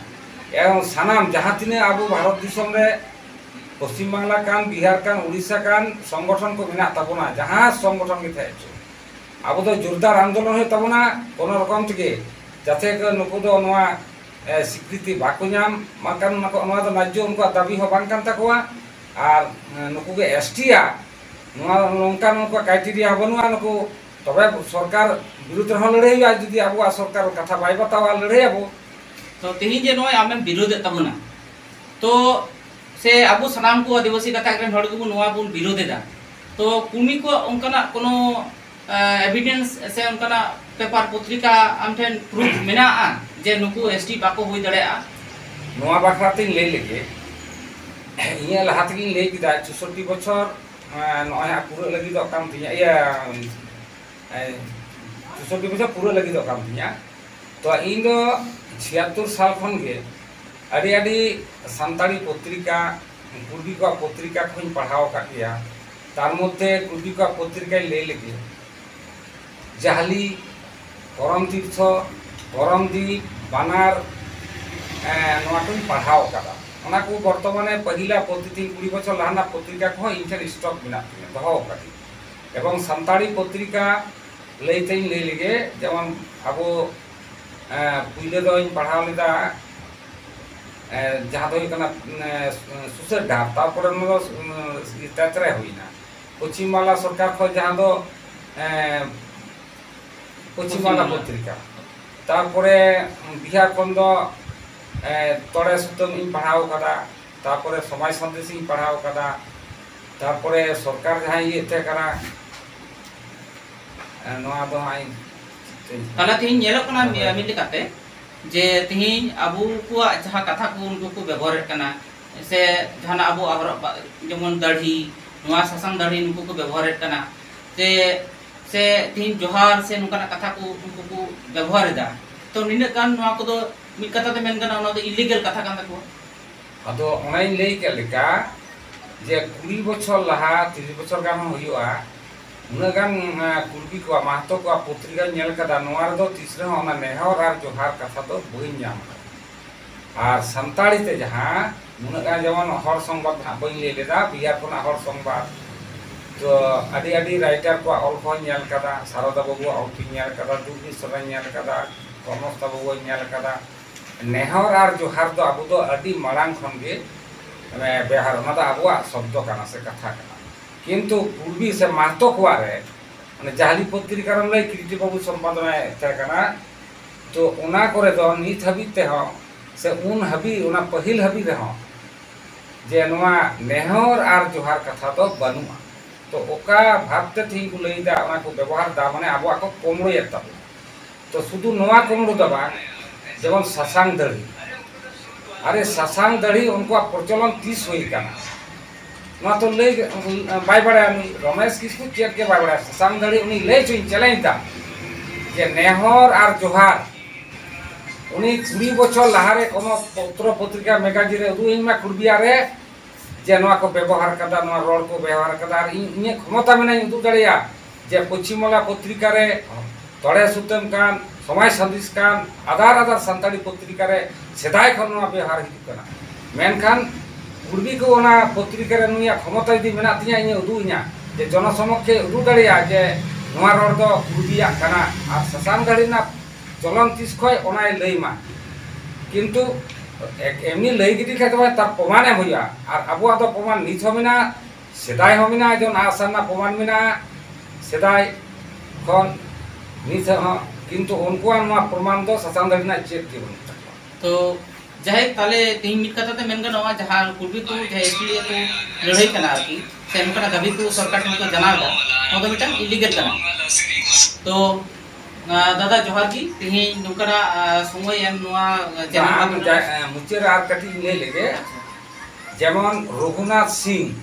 ᱮᱵᱚᱝ ᱥᱟᱱᱟᱢ ᱡᱟᱦᱟᱸ ᱛᱤᱱᱟᱹᱜ ᱟᱵᱚ ᱵᱷᱟᱨᱚᱛ ᱫᱤᱥᱚᱢ ᱨᱮ ᱯᱚᱥᱪᱤᱢ ᱵᱟᱝᱞᱟ ᱠᱟᱱ, ᱵᱤᱦᱟᱨ ᱠᱟᱱ, ᱩᱲᱤᱥᱥᱟ ᱠᱟᱱ, ᱥᱚᱝᱜᱚᱴᱷᱚᱱ ᱠᱚ ᱢᱮᱱᱟᱜ ᱛᱟᱵᱚᱱᱟ, ᱡᱟᱦᱟᱸ ᱥᱚᱝᱜᱚᱴᱷᱚᱱ ᱜᱮ ᱛᱟᱦᱮᱸ ᱦᱚᱪᱚ, ᱟᱵᱚ ᱫᱚ ᱡᱳᱨᱫᱟᱨ ᱟᱱᱫᱳᱞᱚᱱ ᱦᱩᱭᱩᱜ ᱛᱟᱵᱚᱱᱟ ᱠᱳᱱᱳ ᱨᱚᱠᱚᱢ ᱛᱮᱜᱮ, ᱡᱟᱛᱮ ᱠᱚ ᱱᱩᱠᱩ ᱫᱚ ᱱᱚᱣᱟ, ᱮ, ᱥᱤᱠᱨᱤᱛᱤ ᱵᱟᱠᱚ ᱧᱟᱢ᱾ ᱵᱟᱝᱠᱷᱟᱱ ᱱᱩᱠᱩ, ᱱᱚᱣᱟ ᱫᱚ ᱱᱟᱡᱽᱡᱚ ᱩᱱᱠᱩᱣᱟᱜ ᱫᱟᱹᱵᱤ ᱦᱚᱸ ᱵᱟᱝ ᱠᱟᱱ ᱛᱟᱠᱚᱣᱟ᱾ ᱟᱨ, ᱮ, ᱱᱩᱠᱩ ᱜᱮ ᱮᱥ ᱴᱤ ᱭᱟᱜ ᱱᱚᱣᱟ ᱱᱚᱝᱠᱟ ᱱᱩᱠᱩᱣᱟᱜ ᱠᱨᱟᱭᱴᱮᱨᱤᱭᱟ ᱦᱚᱸ ᱵᱟᱹᱱᱩᱜᱼᱟ᱾ ᱱᱩᱠᱩ ᱛᱚᱵᱮ ᱥᱚᱨᱠᱟᱨ ᱵᱤᱨᱩᱫᱷ ᱨᱮᱦᱚᱸ ᱞᱟᱹᱲᱦᱟᱹᱭ ᱦᱩᱭᱩᱜᱼᱟ, ᱡᱩᱫᱤ ᱟᱵᱚᱣᱟᱜ ᱥᱚᱨᱠᱟᱨ ᱠᱟᱛᱷᱟ ᱵᱟᱭ ᱵᱟᱛᱟᱣᱟ, ᱞᱟᱹᱲᱦᱟᱹᱭ ᱟᱵᱚ᱾ ᱛᱚ ᱛᱮᱦᱮᱧ ᱡᱮ ᱱᱚᱜᱼᱚᱭ ᱟᱢᱮᱢ ᱵᱤᱨᱳᱫᱷᱮᱫ ᱛᱟᱵᱚᱱᱟ, ᱛᱚ ᱥᱮ ᱟᱵᱚ ᱥᱟᱱᱟᱢ ᱠᱚ ᱟᱹᱫᱤᱵᱟᱹᱥᱤ ᱜᱟᱛᱟᱠ ᱨᱮᱱ ᱦᱚᱲ ᱜᱮᱵᱚᱱ ᱱᱚᱣᱟ ᱵᱚᱱ ᱵᱤᱨᱳᱫᱷ ᱮᱫᱟ, ᱛᱚ ᱠᱩᱲᱢᱤ ᱠᱚᱣᱟᱜ ᱚᱱᱠᱟᱱᱟᱜ ᱠᱳᱱᱳ ᱮᱵᱤᱰᱮᱱᱥ ᱥᱮ ᱚᱱᱠᱟᱱᱟᱜ ᱯᱮᱯᱟᱨ ᱯᱚᱛᱨᱤᱠᱟ ᱟᱢ ᱴᱷᱮᱱ ᱯᱨᱩᱯᱷ ᱢᱮᱱᱟᱜᱼᱟ ᱡᱮ ᱱᱩᱠᱩ ᱮᱥ ᱴᱤ ᱵᱟᱠᱚ ᱦᱩᱭ ᱫᱟᱲᱮᱭᱟᱜᱼᱟ? ᱱᱚᱣᱟ ᱵᱟᱠᱷᱨᱟ ᱛᱤᱧ ᱞᱟᱹᱭ ᱞᱮᱜᱮ, ᱤᱧᱟᱹᱜ ᱞᱟᱦᱟ ᱛᱮᱜᱤᱧ ᱞᱟᱹᱭ ᱠᱮᱫᱟ, ᱪᱳᱥᱳᱴᱴᱤ ᱵᱚᱪᱷᱚᱨ, ᱮᱸ, ᱱᱚᱜᱼᱚᱭ ᱦᱟᱸᱜ ᱯᱩᱨᱟᱹᱜ ᱞᱟᱹᱜᱤᱫᱚᱜ ᱠᱟᱱ ᱛᱤᱧᱟ, ᱤᱭᱟᱹ, ᱮᱸ, ᱪᱳᱥᱳᱴᱴᱤ ᱵᱚᱪᱷᱚᱨ ᱯᱩᱨᱟᱹᱜ ᱞᱟᱹᱜᱤᱫᱚᱜ ᱠᱟᱱ ᱛᱤᱧᱟ᱾ ᱛᱚ ᱤᱧ ᱫᱚ ᱪᱷᱤᱭᱟᱛᱛᱳᱨ ᱥᱟᱞ ᱠᱷᱚᱱ ᱜᱮ ᱟᱹᱰᱤ ᱟᱹᱰᱤ ᱥᱟᱱᱛᱟᱲᱤ ᱯᱚᱛᱨᱤᱠᱟ, ᱠᱩᱲᱵᱤ ᱠᱚᱣᱟᱜ ᱯᱚᱛᱨᱤᱠᱟ ᱠᱚᱦᱚᱸᱧ ᱯᱟᱲᱦᱟᱣ ᱟᱠᱟᱫ ᱜᱮᱭᱟ᱾ ᱛᱟᱨ ᱢᱚᱫᱽᱫᱷᱮ ᱠᱩᱲᱵᱤ ᱠᱚᱣᱟᱜ ᱯᱚᱛᱨᱤᱠᱟᱧ ᱞᱟᱹᱭ ᱞᱮᱜᱮ, ᱡᱟᱦᱞᱤ, ᱠᱚᱨᱚᱢ ᱛᱤᱨᱛᱷᱚ, ᱠᱚᱨᱚᱢ ᱫᱤᱯ, ᱵᱟᱱᱟᱨ, ᱮᱸ, ᱱᱚᱣᱟ ᱠᱚᱧ ᱯᱟᱲᱦᱟᱣ ᱟᱠᱟᱫᱟ᱾ ᱚᱱᱟ ᱠᱚ ᱵᱚᱨᱛᱚᱢᱟᱱᱮ ᱯᱟᱹᱦᱤᱞᱟ ᱯᱚᱛᱨᱤ ᱛᱤᱧ ᱠᱩᱲᱤ ᱵᱚᱪᱷᱚᱨ ᱞᱟᱦᱟ ᱨᱮᱱᱟᱜ ᱯᱚᱛᱨᱤᱠᱟ ᱠᱚᱦᱚᱸ ᱤᱧ ᱴᱷᱮᱱ ᱥᱴᱚᱠ ᱢᱮᱱᱟᱜ ᱛᱤᱧᱟ, ᱫᱚᱦᱚ ᱟᱠᱟᱫᱟᱹᱧ᱾ ᱮᱵᱚᱝ ᱥᱟᱱᱛᱟᱲᱤ ᱯᱚᱛᱨᱤᱠᱟ ᱞᱟᱹᱭ ᱛᱮᱧ ᱞᱟᱹᱭ ᱞᱮᱜᱮ, ᱡᱮᱢᱚᱱ ᱟᱵᱚ, ᱮᱸ, ᱯᱩᱭᱞᱟᱹ ᱫᱚᱧ ᱯᱟᱲᱦᱟᱣ ᱞᱮᱫᱟ, ᱮᱸ, ᱡᱟᱦᱟᱸ ᱫᱚ ᱦᱩᱭᱩᱜ ᱠᱟᱱᱟ, ᱮᱸ, ᱥᱩᱥᱟᱹᱨ ᱰᱟᱦᱟᱨ, ᱛᱟᱨᱯᱚᱨᱮ ᱚᱱᱟ ᱫᱚ, ᱩᱸ, ᱛᱮᱛᱨᱮ ᱦᱩᱭᱱᱟ᱾ ᱯᱚᱪᱷᱤᱢ ᱵᱟᱝᱞᱟ ᱥᱚᱨᱠᱟᱨ ᱠᱷᱚᱱ ᱡᱟᱦᱟᱸ ᱫᱚ, ᱮᱸ, ᱯᱚᱪᱷᱤᱢ ᱯᱚᱪᱷᱤᱢ ᱵᱟᱝᱞᱟ ᱵᱟᱝᱞᱟ᱾ ᱯᱚᱛᱨᱤᱠᱟ᱾ ᱛᱟᱨᱯᱚᱨᱮ ᱵᱤᱦᱟᱨ ᱠᱷᱚᱱ ᱫᱚ, ᱮᱸ, ᱛᱚᱲᱮ ᱥᱩᱛᱟᱹᱢ ᱤᱧ ᱯᱟᱲᱦᱟᱣ ᱠᱟᱫᱟ, ᱛᱟᱨᱯᱚᱨᱮ ᱥᱚᱢᱟᱡᱽ ᱥᱟᱸᱫᱮᱥ ᱤᱧ ᱯᱟᱲᱦᱟᱣ ᱠᱟᱫᱟ, ᱛᱟᱨᱯᱚᱨᱮ ᱥᱚᱨᱠᱟᱨ ᱡᱟᱦᱟᱸᱭ ᱤᱭᱟᱹ ᱛᱟᱦᱮᱸ ᱠᱟᱱᱟ, ᱮᱸ, ᱱᱚᱣᱟ ᱫᱚ ᱦᱟᱸᱜ ᱤᱧ ᱪᱮᱫ ᱪᱚᱧ ᱛᱟᱦᱞᱮ ᱛᱮᱦᱮᱧ ᱧᱮᱞᱚᱜ ᱠᱟᱱᱟ ᱦᱳᱭ᱾ ᱢᱤ-, ᱢᱤᱫ ᱞᱮᱠᱟᱛᱮ ᱡᱮ ᱛᱤᱦᱤᱧ ᱟᱵᱚ ᱠᱚᱣᱟᱜ ᱡᱟᱦᱟᱸ ᱠᱟᱛᱷᱟ ᱠᱚ ᱩᱱᱠᱩ ᱠᱚ ᱵᱮᱵᱚᱦᱟᱨᱮᱫ ᱠᱟᱱᱟ, ᱥᱮ ᱡᱟᱦᱟᱱᱟᱜ ᱟᱵᱚᱣᱟᱜ ᱦᱚᱨᱚᱜ ᱵᱟ-, ᱡᱮᱢᱚᱱ ᱫᱟᱲᱦᱤ, ᱱᱚᱣᱟ ᱥᱟᱥᱟᱝ ᱫᱟᱲᱦᱤ ᱱᱩᱠᱩ ᱠᱚ ᱵᱮᱵᱚᱦᱟᱨᱮᱫ ᱠᱟᱱᱟ, ᱥᱮ, ᱥᱮ ᱛᱤᱦᱤᱧ ᱡᱚᱦᱟᱨ ᱥᱮ ᱱᱚᱝᱠᱟᱱᱟᱜ ᱠᱟᱛᱷᱟ ᱠᱚ ᱩᱱᱠᱩ ᱠᱚ ᱵᱮᱵᱚᱦᱟᱨ ᱮᱫᱟ᱾ ᱛᱚ ᱱᱤᱱᱟᱹᱜ ᱜᱟᱱ ᱱᱚᱣᱟ ᱠᱚᱫᱚ ᱢᱤᱫ ᱠᱟᱛᱷᱟ ᱛᱮ ᱢᱮᱱ ᱜᱟᱱᱚᱜᱼᱟ, ᱱᱚᱣᱟ ᱫᱚ illegal ᱠᱟᱛᱷᱟ ᱠᱟᱱ ᱛᱟᱠᱚᱣᱟ᱾ ᱟᱫᱚ ᱚᱱᱮᱧ ᱞᱟᱹᱭ ᱠᱮᱫ ᱞᱮᱠᱟ, ᱡᱮ ᱠᱩᱲᱤ ᱵᱚᱪᱷᱚᱨ ᱞᱟᱦᱟ, ᱛᱤᱨᱤᱥ ᱵᱚᱪᱷᱚᱨ ᱜᱟᱱ ᱦᱚᱸ ᱦᱩᱭᱩᱜᱼᱟ, ᱩᱱᱟᱹᱜ ᱜᱟᱱ, ᱮᱸ, ᱠᱩᱲᱵᱤ ᱠᱚᱣᱟᱜ, ᱢᱟᱦᱛᱚ ᱠᱚᱣᱟᱜ ᱯᱚᱛᱨᱤᱠᱟᱧ ᱧᱮᱞ ᱠᱟᱫᱟ, ᱱᱚᱣᱟ ᱨᱮᱫᱚ ᱛᱤᱥ ᱨᱮᱦᱚᱸ ᱚᱱᱟ ᱱᱮᱦᱚᱨ ᱟᱨ ᱡᱚᱦᱟᱨ ᱠᱟᱛᱷᱟ ᱫᱚ ᱵᱟᱹᱧ ᱧᱟᱢ ᱠᱟᱫᱟ᱾ ᱟᱨ ᱥᱟᱱᱛᱟᱲᱤ ᱛᱮ ᱡᱟᱦᱟᱸ ᱱᱩᱱᱟᱹᱜ ᱜᱟᱱ, ᱡᱮᱢᱚᱱ ᱦᱚᱲ ᱥᱚᱝᱵᱟᱫ ᱦᱟᱸᱜ ᱵᱟᱹᱧ ᱞᱟᱹᱭ ᱞᱮᱫᱟ, ᱵᱤᱦᱟᱨ ᱠᱷᱚᱱᱟᱜ ᱦᱚᱲ ᱥᱚᱝᱵᱟᱫ, ᱛᱚ ᱟᱹᱰᱤ ᱟᱹᱰᱤ writer ᱠᱚᱣᱟᱜ ᱚᱞ ᱠᱚᱦᱚᱸᱧ ᱧᱮᱞ ᱠᱟᱫᱟ, ᱥᱟᱨᱚᱫᱟ ᱵᱟᱹᱵᱩᱣᱟᱜ ᱚᱞ ᱠᱚᱧ ᱧᱮᱞ ᱠᱟᱫᱟ, ᱫᱩᱨᱜᱮᱥ ᱥᱚᱨᱮᱱ ᱧᱮᱞ ᱠᱟᱫᱟ, ᱠᱚᱨᱢᱚᱥᱛᱟ ᱵᱟᱹᱵᱩᱣᱟᱜ ᱧᱮᱞ ᱠᱟᱫᱟ᱾ ᱱᱮᱦᱚᱨ ᱟᱨ ᱡᱚᱦᱟᱨ ᱫᱚ ᱟᱵᱚ ᱫᱚ ᱟᱹᱰᱤ ᱢᱟᱲᱟᱝ ᱠᱷᱚᱱ ᱜᱮ, ᱢᱟᱱᱮ, ᱵᱮᱣᱦᱟᱨ, ᱚᱱᱟ ᱫᱚ ᱟᱵᱚᱣᱟᱜ ᱥᱚᱵᱫᱚ ᱠᱟᱱᱟ ᱥᱮ ᱠᱟᱛᱷᱟ ᱠᱟᱱᱟ᱾ ᱠᱤᱱᱛᱩ ᱠᱩᱲᱵᱤ ᱥᱮ ᱢᱟᱦᱛᱚ ᱠᱚᱣᱟᱜ ᱨᱮ, ᱢᱟᱱᱮ, ᱡᱟᱦᱟᱸᱞᱤ ᱯᱚᱛᱨᱤᱠᱟ ᱨᱮᱢ ᱞᱟᱹᱭ, ᱠᱤᱨᱤᱴᱤ ᱵᱟᱹᱵᱩ ᱥᱚᱢᱯᱟᱫᱚᱱᱟᱭ ᱛᱟᱦᱮᱸ ᱠᱟᱱᱟ, ᱛᱚ ᱚᱱᱟ ᱠᱚᱨᱮ ᱫᱚ ᱱᱤᱛ ᱦᱟᱹᱵᱤᱡ ᱛᱮᱦᱚᱸ ᱥᱮ ᱩᱱ ᱦᱟᱹᱵᱤᱡ, ᱚᱱᱟ ᱯᱟᱹᱦᱤᱞ ᱦᱟᱹᱵᱤᱡ ᱨᱮᱦᱚᱸ ᱡᱮ ᱱᱚᱣᱟ ᱱᱮᱦᱚᱨ ᱟᱨ ᱡᱚᱦᱟᱨ ᱠᱟᱛᱷᱟ ᱫᱚ ᱵᱟᱹᱱᱩᱜᱼᱟ᱾ ᱛᱚ ᱚᱠᱟ ᱵᱷᱟᱵᱽ ᱛᱮ ᱛᱮᱦᱮᱧ ᱠᱚ ᱞᱟᱹᱭ ᱮᱫᱟ, ᱚᱱᱟ ᱠᱚ ᱵᱮᱵᱚᱦᱟᱨ ᱮᱫᱟ, ᱢᱟᱱᱮ ᱟᱵᱚᱣᱟᱜ ᱠᱚ ᱠᱚᱢᱲᱚᱭᱮᱫ ᱛᱟᱵᱚᱱᱟ᱾ ᱛᱚ ᱥᱩᱫᱷᱩ ᱱᱚᱣᱟ ᱠᱚᱢᱲᱚ ᱫᱚ ᱵᱟᱝ, ᱡᱮᱢᱚᱱ ᱥᱟᱥᱟᱝ ᱫᱟᱹᱲᱦᱤ, ᱟᱨᱮ ᱥᱟᱥᱟᱝ ᱫᱟᱹᱲᱦᱤ ᱩᱱᱠᱩᱣᱟᱜ ᱯᱨᱚᱪᱚᱞᱚᱱ ᱛᱤᱥ ᱦᱩᱭ ᱠᱟᱱᱟ? ᱱᱚᱣᱟ ᱛᱚ ᱞᱟᱹᱭ ᱵᱟᱭ ᱵᱟᱲᱟᱭᱟ ᱱᱩᱭ ᱨᱚᱢᱮᱥ ᱠᱤᱥᱠᱩ, ᱪᱮᱫ ᱜᱮ ᱵᱟᱭ ᱵᱟᱲᱟᱭᱟ᱾ ᱥᱟᱥᱟᱝ ᱫᱟᱹᱲᱦᱤ ᱩᱱᱤ ᱞᱟᱹᱭ ᱦᱚᱪᱚᱧ challenge ᱫᱟ ᱡᱮ ᱱᱮᱦᱚᱨ ᱟᱨ ᱡᱚᱦᱟᱨ, ᱩᱱᱤ ᱠᱩᱲᱤ ᱵᱚᱪᱷᱚᱨ ᱞᱟᱦᱟᱨᱮ ᱠᱳᱱᱳ ᱯᱚᱛᱨᱚ ᱯᱚᱛᱨᱤᱠᱟ ᱢᱮᱜᱟᱡᱤᱱ ᱨᱮ ᱩᱫᱩᱜ ᱟᱹᱧ ᱢᱟ ᱠᱩᱲᱵᱤᱭᱟ ᱨᱮ, ᱡᱮ ᱱᱚᱣᱟ ᱠᱚ ᱵᱮᱵᱚᱦᱟᱨ ᱠᱟᱫᱟ, ᱱᱚᱣᱟ ᱨᱚᱲ ᱠᱚ ᱵᱮᱵᱚᱦᱟᱨ ᱠᱟᱫᱟ, ᱟᱨ ᱤᱧ ᱤᱧᱟᱹᱜ ᱠᱷᱚᱢᱚᱛᱟ ᱢᱮᱱᱟᱧ ᱩᱫᱩᱜ ᱫᱟᱲᱮᱭᱟᱜᱼᱟ ᱡᱮ ᱯᱚᱪᱷᱤᱢ ᱵᱟᱝᱞᱟ ᱯᱚᱛᱨᱤᱠᱟ ᱨᱮ ᱛᱚᱲᱮ ᱥᱩᱛᱟᱹᱢ ᱠᱟᱱ, ᱥᱚᱢᱟᱡᱽ ᱥᱟᱸᱫᱮᱥ ᱠᱟᱱ, ᱟᱫᱟᱨ ᱟᱫᱟᱨ ᱥᱟᱱᱛᱟᱲᱤ ᱯᱚᱛᱨᱤᱠᱟ ᱨᱮ ᱥᱮᱫᱟᱭ ᱠᱷᱚᱱ ᱱᱚᱣᱟ ᱵᱮᱣᱦᱟᱨ ᱦᱤᱡᱩᱜ ᱠᱟᱱᱟ᱾ ᱢᱮᱱᱠᱷᱟᱱ ᱠᱩᱲᱵᱤ ᱠᱚ ᱚᱱᱟ ᱯᱚᱛᱨᱤᱠᱟ ᱨᱮ ᱱᱩᱭᱟᱜ ᱠᱷᱚᱢᱚᱛᱟ ᱡᱩᱫᱤ ᱢᱮᱱᱟᱜ ᱛᱤᱧᱟ, ᱤᱧᱮ ᱩᱫᱩᱜ ᱤᱧᱟ ᱡᱮ ᱡᱚᱱᱚᱥᱚᱢᱚᱠᱠᱷᱮ ᱩᱫᱩᱜ ᱫᱟᱲᱮᱭᱟᱜᱼᱟ ᱡᱮ ᱱᱚᱣᱟ ᱨᱚᱲ ᱫᱚ ᱠᱩᱲᱵᱤᱭᱟᱜ ᱠᱟᱱᱟ, ᱟᱨ ᱥᱟᱥᱟᱝ ᱫᱟᱲᱦᱤ ᱨᱮᱱᱟᱜ ᱪᱚᱞᱚᱱ ᱛᱤᱥ ᱠᱷᱚᱡ ᱚᱱᱟᱭ ᱞᱟᱹᱭ ᱢᱟ᱾ ᱠᱤᱱᱛᱩ ᱮ-, ᱮᱢᱱᱤ ᱞᱟᱹᱭ ᱜᱤᱰᱤ ᱠᱷᱟᱡ ᱫᱚ ᱵᱟᱝ, ᱛᱟᱨ ᱯᱨᱚᱢᱟᱱ ᱮᱢ ᱦᱩᱭᱩᱜᱼᱟ᱾ ᱟᱨ ᱟᱵᱚᱣᱟᱜ ᱫᱚ ᱯᱨᱚᱢᱟᱱ ᱱᱤᱛ ᱦᱚᱸ ᱢᱮᱱᱟᱜᱼᱟ, ᱥᱮᱫᱟᱭ ᱦᱚᱸ ᱢᱮᱱᱟᱜᱼᱟ, ᱡᱮᱢᱚᱱ ᱟᱜᱼᱥᱟᱨ ᱨᱮᱱᱟᱜ ᱯᱨᱚᱢᱟᱱ ᱢᱮᱱᱟᱜᱼᱟ ᱥᱮᱫᱟᱭ ᱠᱷᱚᱱ ᱱᱤᱛ ᱦᱚᱸ, ᱠᱤᱱᱛᱩ ᱩᱱᱠᱩᱣᱟᱜ ᱱᱚᱣᱟ ᱯᱨᱚᱢᱟᱱ ᱫᱚ ᱥᱟᱥᱟᱝ ᱫᱟᱲᱦᱤ ᱨᱮᱱᱟᱜ ᱪᱮᱫ ᱜᱮ ᱵᱟᱹᱱᱩᱜ ᱛᱟᱠᱚᱣᱟ᱾ ᱛᱚ ᱡᱟᱭᱦᱳᱠ, ᱛᱟᱦᱞᱮ ᱛᱮᱦᱮᱧ ᱢᱤᱫ ᱠᱟᱛᱷᱟ ᱛᱮ ᱢᱮᱱ ᱜᱟᱱᱚᱜᱼᱟ, ᱡᱟᱦᱟᱸ ᱠᱩᱲᱵᱤ ᱠᱚ ᱡᱟᱦᱟᱸ ᱮᱥ ᱴᱤ ᱮ ᱠᱚ ᱞᱟᱹᱲᱦᱟᱹᱭ ᱠᱟᱱᱟ ᱟᱨᱠᱤ, ᱥᱮ ᱱᱚᱝᱠᱟᱱᱟᱜ ᱫᱟᱹᱵᱤ ᱠᱚ ᱥᱚᱨᱠᱟᱨ ᱴᱷᱮᱱ ᱠᱚ ᱡᱟᱱᱟᱣ ᱮᱫᱟ, ᱱᱚᱣᱟ ᱫᱚ ᱢᱤᱫᱴᱟᱝ illegal ᱠᱟᱱᱟ᱾ ᱛᱚ ᱟᱸ, ᱫᱟᱫᱟ ᱡᱚᱦᱟᱨ ᱜᱮ, ᱛᱮᱦᱮᱧ ᱱᱚᱝᱠᱟᱱᱟᱜ, ᱟᱸ, ᱥᱚᱢᱚᱭ ᱮᱢ ᱱᱚᱣᱟ, ᱟᱸ, channel ᱵᱟᱝ, ᱢᱟᱫᱽᱫᱷᱚᱢ ᱡᱟ-, ᱛᱮ᱾ ᱟᱸ, ᱢᱩᱪᱟᱹᱫ ᱨᱮ ᱟᱨ ᱠᱟᱹᱴᱤᱡ ᱤᱧ ᱞᱟᱹᱭ ᱞᱮᱜᱮ᱾ ᱟᱪᱪᱷᱟ᱾ ᱡᱮᱢᱚᱱ ᱨᱚᱜᱷᱩᱱᱟᱛᱷ ᱥᱤᱝ,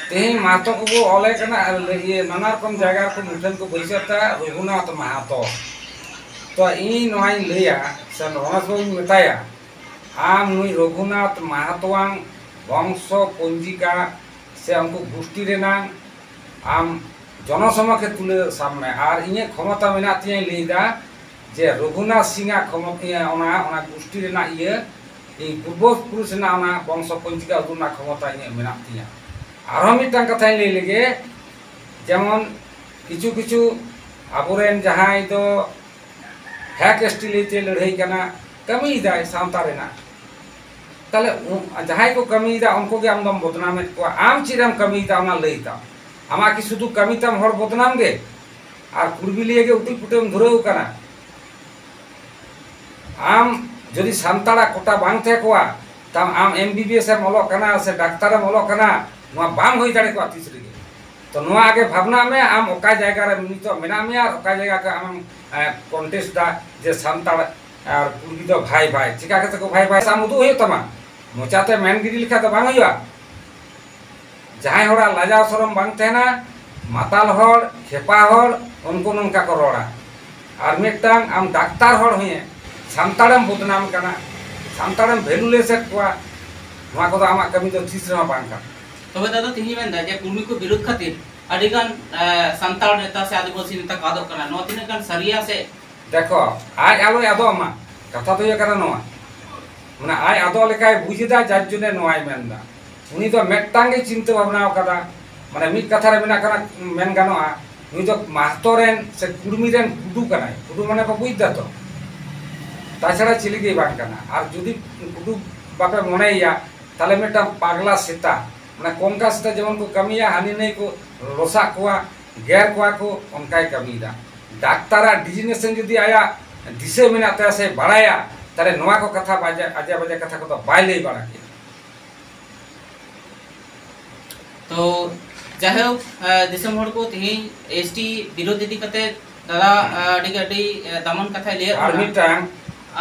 ᱛᱮᱦᱮᱧ ᱢᱟᱦᱟᱛᱚ ᱠᱚᱠᱚ ᱚᱞᱮ ᱠᱟᱱᱟ, ᱟᱨ ᱤᱭᱟᱹ, ᱱᱟᱱᱟ ᱨᱚᱠᱚᱢ ᱡᱟᱭᱜᱟ ᱨᱮᱠᱚ ᱢᱩᱴᱷᱟᱹᱱ ᱠᱚ ᱵᱟᱹᱭᱥᱟᱹᱣ ᱮᱫᱟ, ᱨᱚᱜᱷᱩᱱᱟᱛᱷ ᱢᱟᱦᱟᱛᱚ᱾ ᱛᱚ ᱤᱧ ᱱᱚᱣᱟᱧ ᱞᱟᱹᱭᱟ, ᱥᱮ ᱨᱚᱜᱷᱩᱱᱟᱛᱷ ᱵᱟᱹᱵᱩᱧ ᱢᱮᱛᱟᱭᱟ, ᱟᱢ ᱱᱩᱭ ᱨᱚᱜᱷᱩᱱᱟᱛᱷ ᱢᱟᱦᱟᱛᱚᱣᱟᱝ ᱵᱚᱝᱥᱚ ᱯᱚᱧᱡᱤᱠᱟ ᱥᱮ ᱩᱱᱠᱩ ᱜᱩᱥᱴᱤ ᱨᱮᱱᱟᱝ ᱟᱢ ᱡᱚᱱᱚᱥᱚᱢᱚᱠᱷᱮ ᱛᱩᱞᱟᱹ ᱥᱟᱵ ᱢᱮ, ᱟᱨ ᱤᱧᱟᱹᱜ ᱠᱷᱚᱢᱚᱛᱟ ᱢᱮᱱᱟᱜ ᱛᱤᱧᱟᱹᱧ ᱞᱟᱹᱭᱫᱟ ᱡᱮ ᱨᱚᱜᱷᱩᱱᱟᱛᱷ ᱥᱤᱝ ᱟᱜ ᱠᱷᱚᱢᱚᱛᱟ, ᱤᱭᱟᱹ, ᱚᱱᱟ, ᱚᱱᱟ ᱜᱩᱥᱴᱤ ᱨᱮᱱᱟᱜ ᱤᱭᱟᱹ, ᱤᱧ ᱯᱩᱨᱵᱚ ᱯᱩᱨᱩᱥ ᱨᱮᱱᱟᱜ ᱚᱱᱟ ᱵᱚᱝᱥᱚ ᱯᱚᱧᱡᱤᱠᱟ ᱩᱫᱩᱜ ᱨᱮᱱᱟᱜ ᱠᱷᱚᱢᱚᱛᱟ ᱤᱧᱟᱹᱜ ᱢᱮᱱᱟᱜ ᱛᱤᱧᱟᱹ᱾ ᱟᱨᱦᱚᱸ ᱢᱤᱫᱴᱟᱝ ᱠᱟᱛᱷᱟᱧ ᱞᱟᱹᱭ ᱞᱮᱜᱮ, ᱡᱮᱢᱚᱱ ᱠᱤᱪᱷᱩ ᱠᱤᱪᱷᱩ ᱟᱵᱚᱨᱮᱱ ᱡᱟᱦᱟᱸᱭ ᱫᱚ ᱦᱮᱠ ᱮᱥ ᱴᱤ ᱞᱟᱹᱭᱛᱮ ᱞᱟᱹᱲᱦᱟᱹᱭ ᱠᱟᱱᱟ, ᱠᱟᱹᱢᱤᱭᱮᱫᱟᱭ ᱥᱟᱶᱛᱟ ᱨᱮᱱᱟᱜ, ᱛᱟᱦᱞᱮ ᱩ-, ᱡᱟᱦᱟᱸᱭ ᱠᱚ ᱠᱟᱹᱢᱤᱭᱮᱫᱟ ᱩᱱᱠᱩ ᱜᱮ ᱟᱢ ᱫᱚᱢ ᱵᱚᱫᱱᱟᱢᱮᱫ ᱠᱚᱣᱟ᱾ ᱟᱢ ᱪᱮᱫ ᱮᱢ ᱠᱟᱹᱢᱤᱭᱮᱫᱟ ᱚᱱᱟ ᱞᱟᱹᱭ ᱛᱟᱢ᱾ ᱟᱢᱟᱜ ᱠᱤ ᱥᱩᱫᱷᱩ ᱠᱟᱹᱢᱤ ᱛᱟᱢ ᱦᱚᱲ ᱵᱚᱫᱱᱟᱢ ᱜᱮ? ᱟᱨ ᱠᱩᱲᱵᱤ ᱞᱤᱭᱟᱹ ᱜᱮ ᱩᱴᱩᱡ ᱯᱩᱴᱩᱡ ᱮᱢ ᱫᱷᱩᱨᱟᱹᱣ ᱠᱟᱱᱟ᱾ ᱟᱢ ᱡᱩᱫᱤ ᱥᱟᱱᱛᱟᱲᱟᱜ ᱠᱳᱴᱟ ᱵᱟᱝ ᱛᱟᱦᱮᱸ ᱠᱚᱜᱼᱟ, ᱛᱟᱢ ᱟᱢ M B B S M ᱚᱞᱚᱜ ᱠᱟᱱᱟ ᱥᱮ ᱰᱟᱠᱛᱟᱨ ᱮᱢ ᱚᱞᱚᱜ ᱠᱟᱱᱟ, ᱱᱚᱣᱟ ᱵᱟᱝ ᱦᱩᱭ ᱫᱟᱲᱮ ᱠᱚᱜᱼᱟ ᱛᱤᱥ ᱨᱮᱜᱮ᱾ ᱛᱚ ᱱᱚᱣᱟ ᱟᱜᱮ ᱵᱷᱟᱵᱽᱱᱟᱜ ᱢᱮ, ᱟᱢ ᱚᱠᱟ ᱡᱟᱭᱜᱟ ᱨᱮ ᱱᱤᱛᱚᱜ ᱢᱮᱱᱟᱜ ᱢᱮᱭᱟ ᱟᱨ ᱚᱠᱟ ᱡᱟᱭᱜᱟ ᱠᱷᱚᱱ ᱟᱢᱮᱢ, ᱮ, ᱠᱚᱱᱴᱮᱥᱴ ᱫᱟ ᱡᱮ ᱥᱟᱱᱛᱟᱲ ᱟᱨ ᱠᱩᱲᱵᱤ ᱫᱚ ᱵᱷᱟᱭ ᱵᱷᱟᱭ᱾ ᱪᱤᱠᱟ ᱠᱟᱛᱮ ᱠᱚ ᱵᱷᱟᱭ ᱵᱷᱟᱭ? ᱟᱢ ᱩᱫᱩᱜ ᱦᱩᱭᱩᱜ ᱛᱟᱢᱟ, ᱢᱚᱪᱟᱛᱮ ᱢᱮᱱ ᱜᱤᱰᱤ ᱞᱮᱠᱷᱟᱱ ᱫᱚ ᱵᱟᱝ ᱦᱩᱭᱩᱜᱼᱟ᱾ ᱡᱟᱦᱟᱸᱭ ᱦᱚᱲᱟᱜ ᱞᱟᱡᱟᱣ ᱥᱚᱨᱚᱢ ᱵᱟᱝ ᱛᱟᱦᱮᱱᱟ, ᱢᱟᱛᱟᱞ ᱦᱚᱲ, ᱠᱷᱮᱯᱟ ᱦᱚᱲ, ᱩᱱᱠᱩ ᱱᱚᱝᱠᱟ ᱠᱚ ᱨᱚᱲᱟ᱾ ᱟᱨ ᱢᱤᱫᱴᱟᱝ ᱟᱢ ᱰᱟᱠᱛᱟᱨ ᱦᱚᱲ ᱦᱚᱸᱭᱮ ᱥᱟᱱᱛᱟᱲᱮᱢ ᱵᱚᱫᱱᱟᱢ ᱠᱟᱱᱟ, ᱥᱟᱱᱛᱟᱲᱮᱢ ᱵᱷᱮᱞᱩᱞᱮᱥ ᱮᱫ ᱠᱚᱣᱟ, ᱱᱚᱣᱟ ᱠᱚᱫᱚ ᱟᱢᱟᱜ ᱠᱟᱹᱢᱤ ᱫᱚ ᱛᱤᱥ ᱨᱮᱦᱚᱸ ᱵᱟᱝ ᱠᱟᱱᱟ᱾ ᱛᱚᱵᱮ ᱫᱟᱫᱟ, ᱛᱮᱦᱮᱧ ᱢᱮᱱᱫᱟ ᱡᱮ ᱠᱩᱲᱢᱤ ᱠᱚ ᱵᱤᱨᱳᱫᱷ ᱠᱷᱟᱹᱛᱤᱨ ᱟᱹᱰᱤ ᱜᱟᱱ, ᱮ, ᱥᱟᱱᱛᱟᱲ ᱱᱮᱛᱟ ᱥᱮ ᱟᱹᱫᱤᱵᱟᱹᱥᱤ ᱱᱮᱛᱟ ᱠᱚ ᱟᱫᱚᱜ ᱠᱟᱱᱟ, ᱱᱚᱣᱟ ᱛᱤᱱᱟᱹᱜ ᱜᱟᱱ ᱥᱟᱹᱨᱤᱭᱟ ᱥᱮ? ᱫᱮᱠᱷᱚ, ᱟᱡ ᱟᱞᱚᱭ ᱟᱫᱚᱜ ᱢᱟ, ᱠᱟᱛᱷᱟ ᱫᱚ ᱦᱩᱭᱩᱜ ᱠᱟᱱᱟ ᱱᱚᱣᱟ, ᱢᱟᱱᱮ ᱟᱡ ᱟᱫᱚᱜ ᱞᱮᱠᱟᱭ ᱵᱩᱡ ᱮᱫᱟ, ᱡᱟᱨ ᱡᱚᱱᱱᱮ ᱱᱚᱣᱟᱭ ᱢᱮᱱᱫᱟ᱾ ᱩᱱᱤ ᱫᱚ ᱢᱤᱫᱴᱟᱝ ᱜᱮ ᱪᱤᱱᱛᱟᱹ ᱵᱷᱟᱵᱽᱱᱟ ᱟᱠᱟᱫᱟ, ᱢᱟᱱᱮ ᱢᱤᱫ ᱠᱟᱛᱷᱟ ᱨᱮ ᱢᱮᱱᱟᱜ ᱠᱟᱱᱟ, ᱢᱮᱱ ᱜᱟᱱᱚᱜᱼᱟ, ᱱᱩᱭ ᱫᱚ ᱢᱟᱦᱛᱚ ᱨᱮᱱ ᱥᱮ ᱠᱩᱲᱢᱤ ᱨᱮᱱ ᱠᱩᱰᱩ ᱠᱟᱱᱟᱭ, ᱠᱩᱰᱩ ᱢᱟᱱᱮ ᱯᱮ ᱵᱩᱡ ᱫᱟ ᱛᱚ, ᱛᱟᱪᱷᱟᱲᱟ ᱪᱤᱞᱤ ᱜᱮ ᱵᱟᱝ ᱠᱟᱱᱟ᱾ ᱟᱨ ᱡᱩᱫᱤ ᱠᱩᱰᱩ ᱵᱟᱯᱮ ᱢᱚᱱᱮᱭᱮᱭᱟ, ᱛᱟᱦᱞᱮ ᱢᱤᱫᱴᱟᱝ ᱯᱟᱜᱽᱞᱟ ᱥᱮᱛᱟ, ᱢᱟᱱᱮ ᱠᱚᱝᱠᱟ ᱥᱮᱛᱟ ᱡᱮᱢᱚᱱ ᱠᱚ ᱠᱟᱹᱢᱤᱭᱟ, ᱦᱟᱹᱱᱤ ᱱᱟᱹᱭ ᱠᱚ ᱞᱚᱥᱟᱜ ᱠᱚᱣᱟ, ᱜᱮᱨ ᱠᱚᱣᱟ ᱠᱚ, ᱚᱱᱠᱟᱭ ᱠᱟᱹᱢᱤᱭᱮᱫᱟ᱾ ᱰᱟᱠᱛᱟᱨᱟᱜ ᱰᱤᱡᱤᱜᱱᱮᱥᱚᱱ ᱡᱩᱫᱤ ᱟᱭᱟᱜ ᱫᱤᱥᱟᱹ ᱢᱮᱱᱟᱜ ᱛᱟᱭᱟ ᱥᱮ ᱵᱟᱲᱟᱭᱟ, ᱛᱟᱦᱞᱮ ᱱᱚᱣᱟ ᱠᱚ ᱠᱟᱛᱷᱟ ᱵᱟᱡᱮ, ᱟᱡᱮ ᱵᱟᱡᱮ ᱠᱟᱛᱷᱟ ᱠᱚᱫᱚ ᱵᱟᱭ ᱞᱟᱹᱭ ᱵᱟᱲᱟ ᱠᱮᱭᱟ᱾ ᱛᱚ ᱡᱟᱭᱦᱳᱠ, ᱫᱤᱥᱚᱢ ᱦᱚᱲ ᱠᱚ, ᱛᱮᱦᱮᱧ ᱮᱥᱴᱤ ᱵᱤᱨᱳᱫᱷ ᱤᱫᱤ ᱠᱟᱛᱮ ᱫᱟᱫᱟ ᱟᱹᱰᱤ ᱟᱹᱰᱤ ᱫᱟᱢᱟᱱ ᱠᱟᱛᱷᱟᱭ ᱞᱟᱹᱭᱟᱫ ᱵᱚᱱᱟ᱾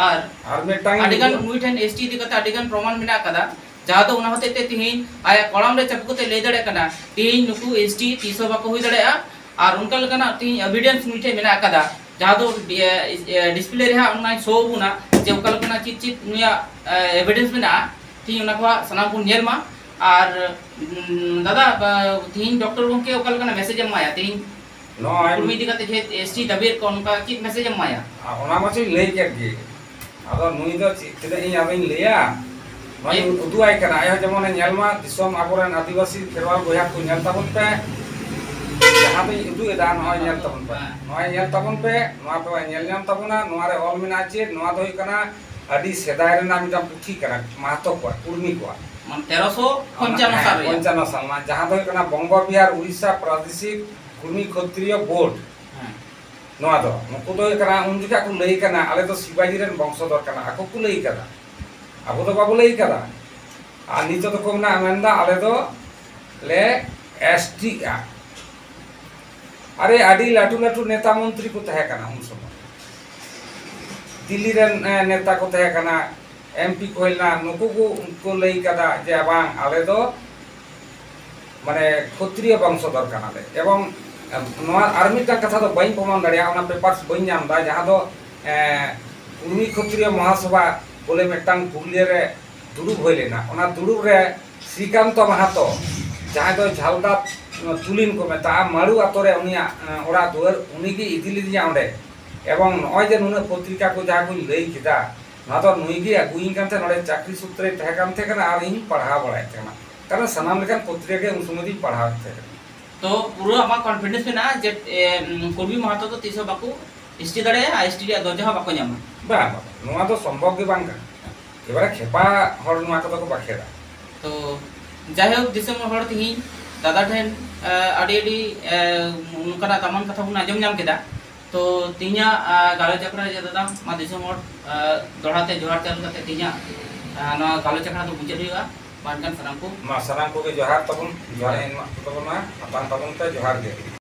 ᱟᱨ ᱢᱤᱫᱴᱟᱝ ᱟᱹᱰᱤ ᱜᱟᱱ ᱱᱩᱭ ᱴᱷᱮᱱ ᱮᱥᱴᱤ ᱤᱫᱤ ᱠᱟᱛᱮ ᱟᱹᱰᱤ ᱜᱟᱱ ᱯᱨᱚᱢᱟᱱ ᱢᱮᱱᱟᱜ ᱟᱠᱟᱫᱟ, ᱡᱟᱦᱟᱸ ᱫᱚ ᱚᱱᱟ ᱦᱚᱛᱮᱡ ᱛᱮ ᱛᱮᱦᱮᱧ ᱟᱭᱟᱜ ᱠᱚᱲᱟᱢ ᱨᱮ ᱪᱟᱯᱩ ᱠᱟᱛᱮ ᱞᱟᱹᱭ ᱫᱟᱲᱮᱭᱟᱜ ᱠᱟᱱᱟ, ᱛᱮᱦᱮᱧ ᱱᱩᱠᱩ ᱮᱥᱴᱤ ᱛᱤᱥ ᱦᱚᱸ ᱵᱟᱠᱚ ᱦᱩᱭ ᱫᱟᱲᱮᱭᱟᱜᱼᱟ᱾ ᱟᱨ ᱚᱱᱠᱟ ᱞᱮᱠᱟᱱᱟᱜ ᱛᱮᱦᱮᱧ ᱮᱵᱷᱤᱰᱮᱱᱥ ᱱᱩᱭ ᱴᱷᱮᱱ ᱢᱮᱱᱟᱜ ᱟᱠᱟᱫᱟ, ᱡᱟᱦᱟᱸ ᱫᱚ ᱰᱤᱥᱯᱞᱮ ᱨᱮ ᱦᱟᱸᱜ ᱚᱱᱟᱧ ᱥᱳ ᱟᱵᱚᱱᱟ ᱡᱮ ᱚᱠᱟ ᱞᱮᱠᱟᱱᱟᱜ ᱪᱮᱫ ᱪᱮᱫ ᱱᱩᱭᱟᱜ ᱮᱵᱷᱤᱰᱮᱱᱥ ᱢᱮᱱᱟᱜᱼᱟ᱾ ᱛᱮᱦᱮᱧ ᱚᱱᱟ ᱠᱚ ᱦᱟᱸᱜ ᱥᱟᱱᱟᱢ ᱵᱚᱱ ᱧᱮᱞ ᱢᱟ᱾ ᱟᱨ ᱫᱟᱫᱟ, ᱛᱮᱦᱮᱧ ᱰᱚᱠᱴᱚᱨ ᱜᱚᱢᱠᱮ ᱚᱠᱟ ᱞᱮᱠᱟᱱᱟᱜ ᱢᱮᱥᱮᱡ ᱮᱢ ᱮᱢᱟᱭᱟ? ᱛᱮᱦᱮᱧ ᱱᱚᱜᱼᱚᱭ ᱠᱩᱲᱢᱤ ᱤᱫᱤ ᱠᱟᱛᱮ ᱡᱮ ᱮᱥᱴᱤ ᱫᱟᱹᱵᱤᱭᱮᱫ ᱠᱚ, ᱚᱱᱠᱟ ᱪᱮᱫ ᱢᱮᱥᱮᱡ ᱮᱢ ᱮᱢᱟᱭᱟ? ᱟᱨ ᱚᱱᱟ ᱢᱟᱪᱚᱧ ᱞᱟᱹᱭ ᱠᱮᱫ ᱜᱮ᱾ ᱟᱫᱚ ᱱᱩᱭ ᱫᱚ ᱪᱮᱫ ᱛᱤᱱᱟᱹᱜ ᱤᱧ ᱟᱫᱚᱧ ᱞᱟᱹᱭᱟ, ᱱᱚᱣᱟᱧ ᱩᱫᱩᱜ ᱟᱭ ᱠᱟᱱᱟ᱾ ᱟᱡ ᱦᱚᱸ ᱡᱮᱢᱚᱱᱮ ᱧᱮᱞ ᱢᱟ, ᱫᱤᱥᱚᱢ ᱟᱵᱚᱨᱮᱱ ᱟᱹᱫᱤᱵᱟᱹᱥᱤ ᱠᱷᱮᱨᱣᱟᱞ ᱵᱚᱭᱦᱟ ᱠᱚ, ᱧᱮᱞ ᱛᱟᱵᱚᱱ ᱯᱮ᱾ ᱡᱟᱦᱟᱸ ᱫᱚᱧ ᱩᱫᱩᱜ ᱮᱫᱟ, ᱱᱚᱜᱼᱚᱭ ᱧᱮᱞ ᱛᱟᱵᱚᱱ ᱯᱮ, ᱱᱚᱜᱼᱚᱭ ᱧᱮᱞ ᱛᱟᱵᱚᱱ ᱯᱮ, ᱱᱚᱣᱟ ᱯᱮ ᱧᱮᱞ ᱧᱟᱢ ᱛᱟᱵᱚᱱᱟ᱾ ᱱᱚᱣᱟ ᱨᱮ ᱚᱞ ᱢᱮᱱᱟᱜᱼᱟ ᱪᱮᱫ? ᱱᱚᱣᱟ ᱫᱚ ᱦᱩᱭᱩᱜ ᱠᱟᱱᱟ ᱟᱹᱰᱤ ᱥᱮᱫᱟᱭ ᱨᱮᱱᱟᱜ ᱢᱤᱫᱴᱟᱝ ᱯᱩᱛᱷᱤ ᱠᱟᱱᱟ, ᱢᱟᱦᱟᱛᱚ ᱠᱚᱣᱟᱜ, ᱠᱩᱲᱢᱤ ᱠᱚᱣᱟᱜ᱾ ᱢᱟᱱᱮ ᱛᱮᱨᱚᱥᱚ ᱯᱚᱧᱪᱟᱱᱱᱚ ᱥᱟᱞ ᱨᱮᱭᱟᱜ᱾ ᱯᱚᱧᱪᱟᱱᱱᱚ ᱥᱟᱞ, ᱱᱚᱣᱟ ᱡᱟᱦᱟᱸ ᱫᱚ ᱦᱩᱭᱩᱜ ᱠᱟᱱᱟ ᱵᱚᱝᱜᱚ ᱵᱤᱦᱟᱨ ᱩᱲᱤᱥᱥᱟ ᱯᱨᱟᱫᱮᱥᱤᱠ ᱠᱩᱲᱢᱤ ᱠᱷᱚᱛᱨᱤᱭᱚ ᱵᱳᱨᱰ᱾ ᱦᱮᱸ᱾ ᱱᱚᱣᱟ ᱫᱚ ᱱᱩᱠᱩ ᱫᱚ ᱦᱩᱭᱩᱜ ᱠᱟᱱᱟ, ᱩᱱ ᱡᱚᱠᱷᱟᱜ ᱠᱚ ᱞᱟᱹᱭ ᱠᱟᱱᱟ, ᱟᱞᱮ ᱫᱚ ᱥᱤᱵᱟᱡᱤ ᱨᱮᱱ ᱵᱚᱝᱥᱚᱫᱷᱚᱨ ᱠᱟᱱᱟ, ᱟᱠᱚ ᱠᱚ ᱞᱟᱹᱭ ᱠᱟᱫᱟ, ᱟᱵᱚ ᱫᱚ ᱵᱟᱵᱚ ᱞᱟᱹᱭ ᱠᱟᱫᱟ᱾ ᱟᱨ ᱱᱤᱛᱚᱜ ᱫᱚᱠᱚ ᱢᱮᱱᱟ, ᱢᱮᱱᱫᱟ ᱟᱞᱮ ᱫᱚ ᱞᱮ ᱮᱥᱴᱤᱜᱼᱟ᱾ ᱟᱨᱮ, ᱟᱹᱰᱤ ᱞᱟᱹᱴᱩ ᱞᱟᱹᱴᱩ ᱱᱮᱛᱟ ᱢᱚᱱᱛᱨᱤ ᱠᱚ ᱛᱟᱦᱮᱸ ᱠᱟᱱᱟ ᱩᱱ ᱥᱚᱢᱚᱭ, ᱫᱤᱞᱞᱤ ᱨᱮᱱ ᱮ, ᱱᱮᱛᱟ ᱠᱚ ᱛᱟᱦᱮᱸ ᱠᱟᱱᱟ, ᱮᱢᱯᱤ ᱠᱚ ᱦᱩᱭ ᱞᱮᱱᱟ, ᱱᱩᱠᱩ ᱠᱚ, ᱠᱚ ᱞᱟᱹᱭ ᱠᱟᱫᱟ ᱡᱮ ᱵᱟᱝ, ᱟᱞᱮ ᱫᱚ ᱢᱟᱱᱮ ᱠᱷᱚᱛᱨᱤᱭᱚ ᱵᱚᱝᱥᱚᱫᱷᱚᱨ ᱠᱟᱱᱟᱞᱮ᱾ ᱮᱵᱚᱝ ᱮ, ᱱᱚᱣᱟ ᱟᱨ ᱢᱤᱫᱴᱟᱝ ᱠᱟᱛᱷᱟ ᱫᱚ ᱵᱟᱹᱧ ᱯᱨᱚᱢᱟᱱ ᱫᱟᱲᱮᱭᱟᱜᱼᱟ, ᱚᱱᱟ ᱯᱮᱯᱟᱨᱥ ᱵᱟᱹᱧ ᱧᱟᱢ ᱮᱫᱟ, ᱡᱟᱦᱟᱸ ᱫᱚ ᱮ, ᱠᱩᱲᱢᱤ ᱠᱷᱚᱛᱨᱤᱭᱚ ᱢᱚᱦᱟᱥᱚᱵᱷᱟ ᱵᱚᱞᱮ ᱢᱤᱫᱴᱟᱝ ᱯᱩᱨᱩᱞᱤᱭᱟᱹ ᱨᱮ ᱫᱩᱲᱩᱵ ᱦᱩᱭ ᱞᱮᱱᱟ᱾ ᱚᱱᱟ ᱫᱩᱲᱩᱵ ᱨᱮ ᱥᱨᱤᱠᱟᱱᱛᱚ ᱢᱟᱦᱟᱛᱚ, ᱡᱟᱦᱟᱸᱭ ᱫᱚ ᱡᱷᱟᱞᱫᱟ ᱛᱩᱞᱤᱱ ᱠᱚ ᱢᱮᱛᱟᱜᱼᱟ, ᱢᱟᱲᱩ ᱟᱛᱳ ᱨᱮ ᱩᱱᱤᱭᱟᱜ ᱮ, ᱚᱲᱟᱜ ᱫᱩᱣᱟᱹᱨ, ᱩᱱᱤᱜᱮ ᱤᱫᱤ ᱞᱤᱫᱤᱧᱟ ᱚᱸᱰᱮ᱾ ᱮᱵᱚᱝ ᱱᱚᱜᱼᱚᱭ ᱡᱮ ᱱᱩᱱᱟᱹᱜ ᱯᱚᱛᱨᱤᱠᱟ ᱠᱚ ᱡᱟᱦᱟᱸ ᱠᱚᱧ ᱞᱟᱹᱭ ᱠᱮᱫᱟ, ᱱᱚᱣᱟ ᱫᱚ ᱱᱩᱭ ᱜᱮ ᱟᱹᱜᱩᱭᱤᱧ ᱠᱟᱱ ᱛᱟᱦᱮᱸ, ᱱᱚᱰᱮ ᱪᱟᱹᱠᱨᱤ ᱥᱩᱛᱨᱮ ᱛᱟᱦᱮᱸ ᱠᱟᱱ ᱛᱟᱦᱮᱸ ᱠᱟᱱᱟ ᱟᱨ ᱤᱧ ᱯᱟᱲᱦᱟᱣ ᱵᱟᱲᱟᱭᱮᱫ ᱛᱟᱦᱮᱸ ᱠᱟᱱᱟ, ᱠᱟᱨᱚᱱ ᱥᱟᱱᱟᱢ ᱞᱮᱠᱟᱱ ᱯᱚᱛᱨᱤᱠᱟ ᱜᱮ ᱩᱱ ᱥᱚᱢᱚᱭ ᱫᱚᱧ ᱯᱟᱲᱦᱟᱣᱮᱫ ᱛᱟᱦᱮᱸ ᱠᱟᱱᱟ᱾ ᱛᱚ ᱯᱩᱨᱟᱹ ᱟᱢᱟᱜ ᱠᱚᱱᱯᱷᱤᱰᱮᱱᱥ ᱢᱮᱱᱟᱜᱼᱟ ᱡᱮ, ᱮ, ᱩᱢ, ᱠᱩᱲᱢᱤ ᱢᱟᱦᱟᱛᱚ ᱫᱚ ᱛᱤᱥ ᱦᱚᱸ ᱵᱟᱠᱚ ᱮᱥᱴᱤ ᱫᱟᱲᱮᱭᱟᱜᱼᱟ, ᱮᱥᱴᱤ ᱨᱮᱭᱟᱜ ᱫᱚᱨᱡᱟ ᱦᱚᱸ ᱵᱟᱠᱚ ᱧᱟᱢᱟ? ᱵᱟᱝ, ᱵᱟᱝ, ᱱᱚᱣᱟ ᱫᱚ ᱥᱚᱢᱵᱷᱚᱵ ᱜᱮ ᱵᱟᱝ ᱠᱟᱱᱟ᱾ ᱮᱵᱟᱨᱮ ᱠᱷᱮᱯᱟ ᱦᱚᱲ ᱱᱚᱣᱟ ᱠᱚᱫᱚ ᱠᱚ ᱵᱟᱠᱷᱮᱲᱟ᱾ ᱛᱚ ᱡᱟᱭᱦᱳᱠ, ᱫᱤᱥᱚᱢ ᱦᱚᱲ, ᱛᱮᱦᱮᱧ ᱫᱟᱫᱟ ᱴᱷᱮᱱ, ᱮ, ᱟᱹᱰᱤ ᱟᱹᱰᱤ, ᱮ, ᱱᱚᱝᱠᱟᱱᱟᱜ ᱫᱟᱢᱟᱱ ᱠᱟᱛᱷᱟ ᱵᱚᱱ ᱟᱸᱡᱚᱢ ᱧᱟᱢ ᱠᱮᱫᱟ᱾ ᱛᱚ ᱛᱮᱦᱮᱧᱟᱜ, ᱮ, ᱜᱟᱞᱚᱪ ᱟᱠᱷᱲᱟ ᱨᱮ ᱫᱟᱫᱟ, ᱢᱟ ᱫᱤᱥᱚᱢ ᱦᱚᱲ, ᱮ, ᱫᱚᱦᱲᱟ ᱛᱮ ᱡᱚᱦᱟᱨ ᱪᱟᱞ ᱠᱟᱛᱮ ᱛᱮᱦᱮᱧᱟᱜ, ᱮ, ᱱᱚᱣᱟ ᱜᱟᱞᱚᱪ ᱟᱠᱷᱲᱟ ᱫᱚ ᱢᱩᱪᱟᱹᱫ ᱦᱩᱭᱩᱜᱼᱟ᱾ ᱢᱟ ᱮᱱᱠᱷᱟᱱ ᱥᱟᱱᱟᱢ ᱠᱚ ᱢᱟ ᱥᱟᱱᱟᱢ ᱠᱚᱜᱮ ᱡᱚᱦᱟᱨ ᱛᱟᱵᱚᱱ, ᱡᱚᱦᱟᱨ ᱮᱢ ᱮᱢᱟᱜ ᱛᱟᱵᱚᱱᱟ, ᱟᱛᱟᱝ ᱛᱟᱵᱚᱱ ᱯᱮ, ᱡᱚᱦᱟᱨ ᱜᱮ᱾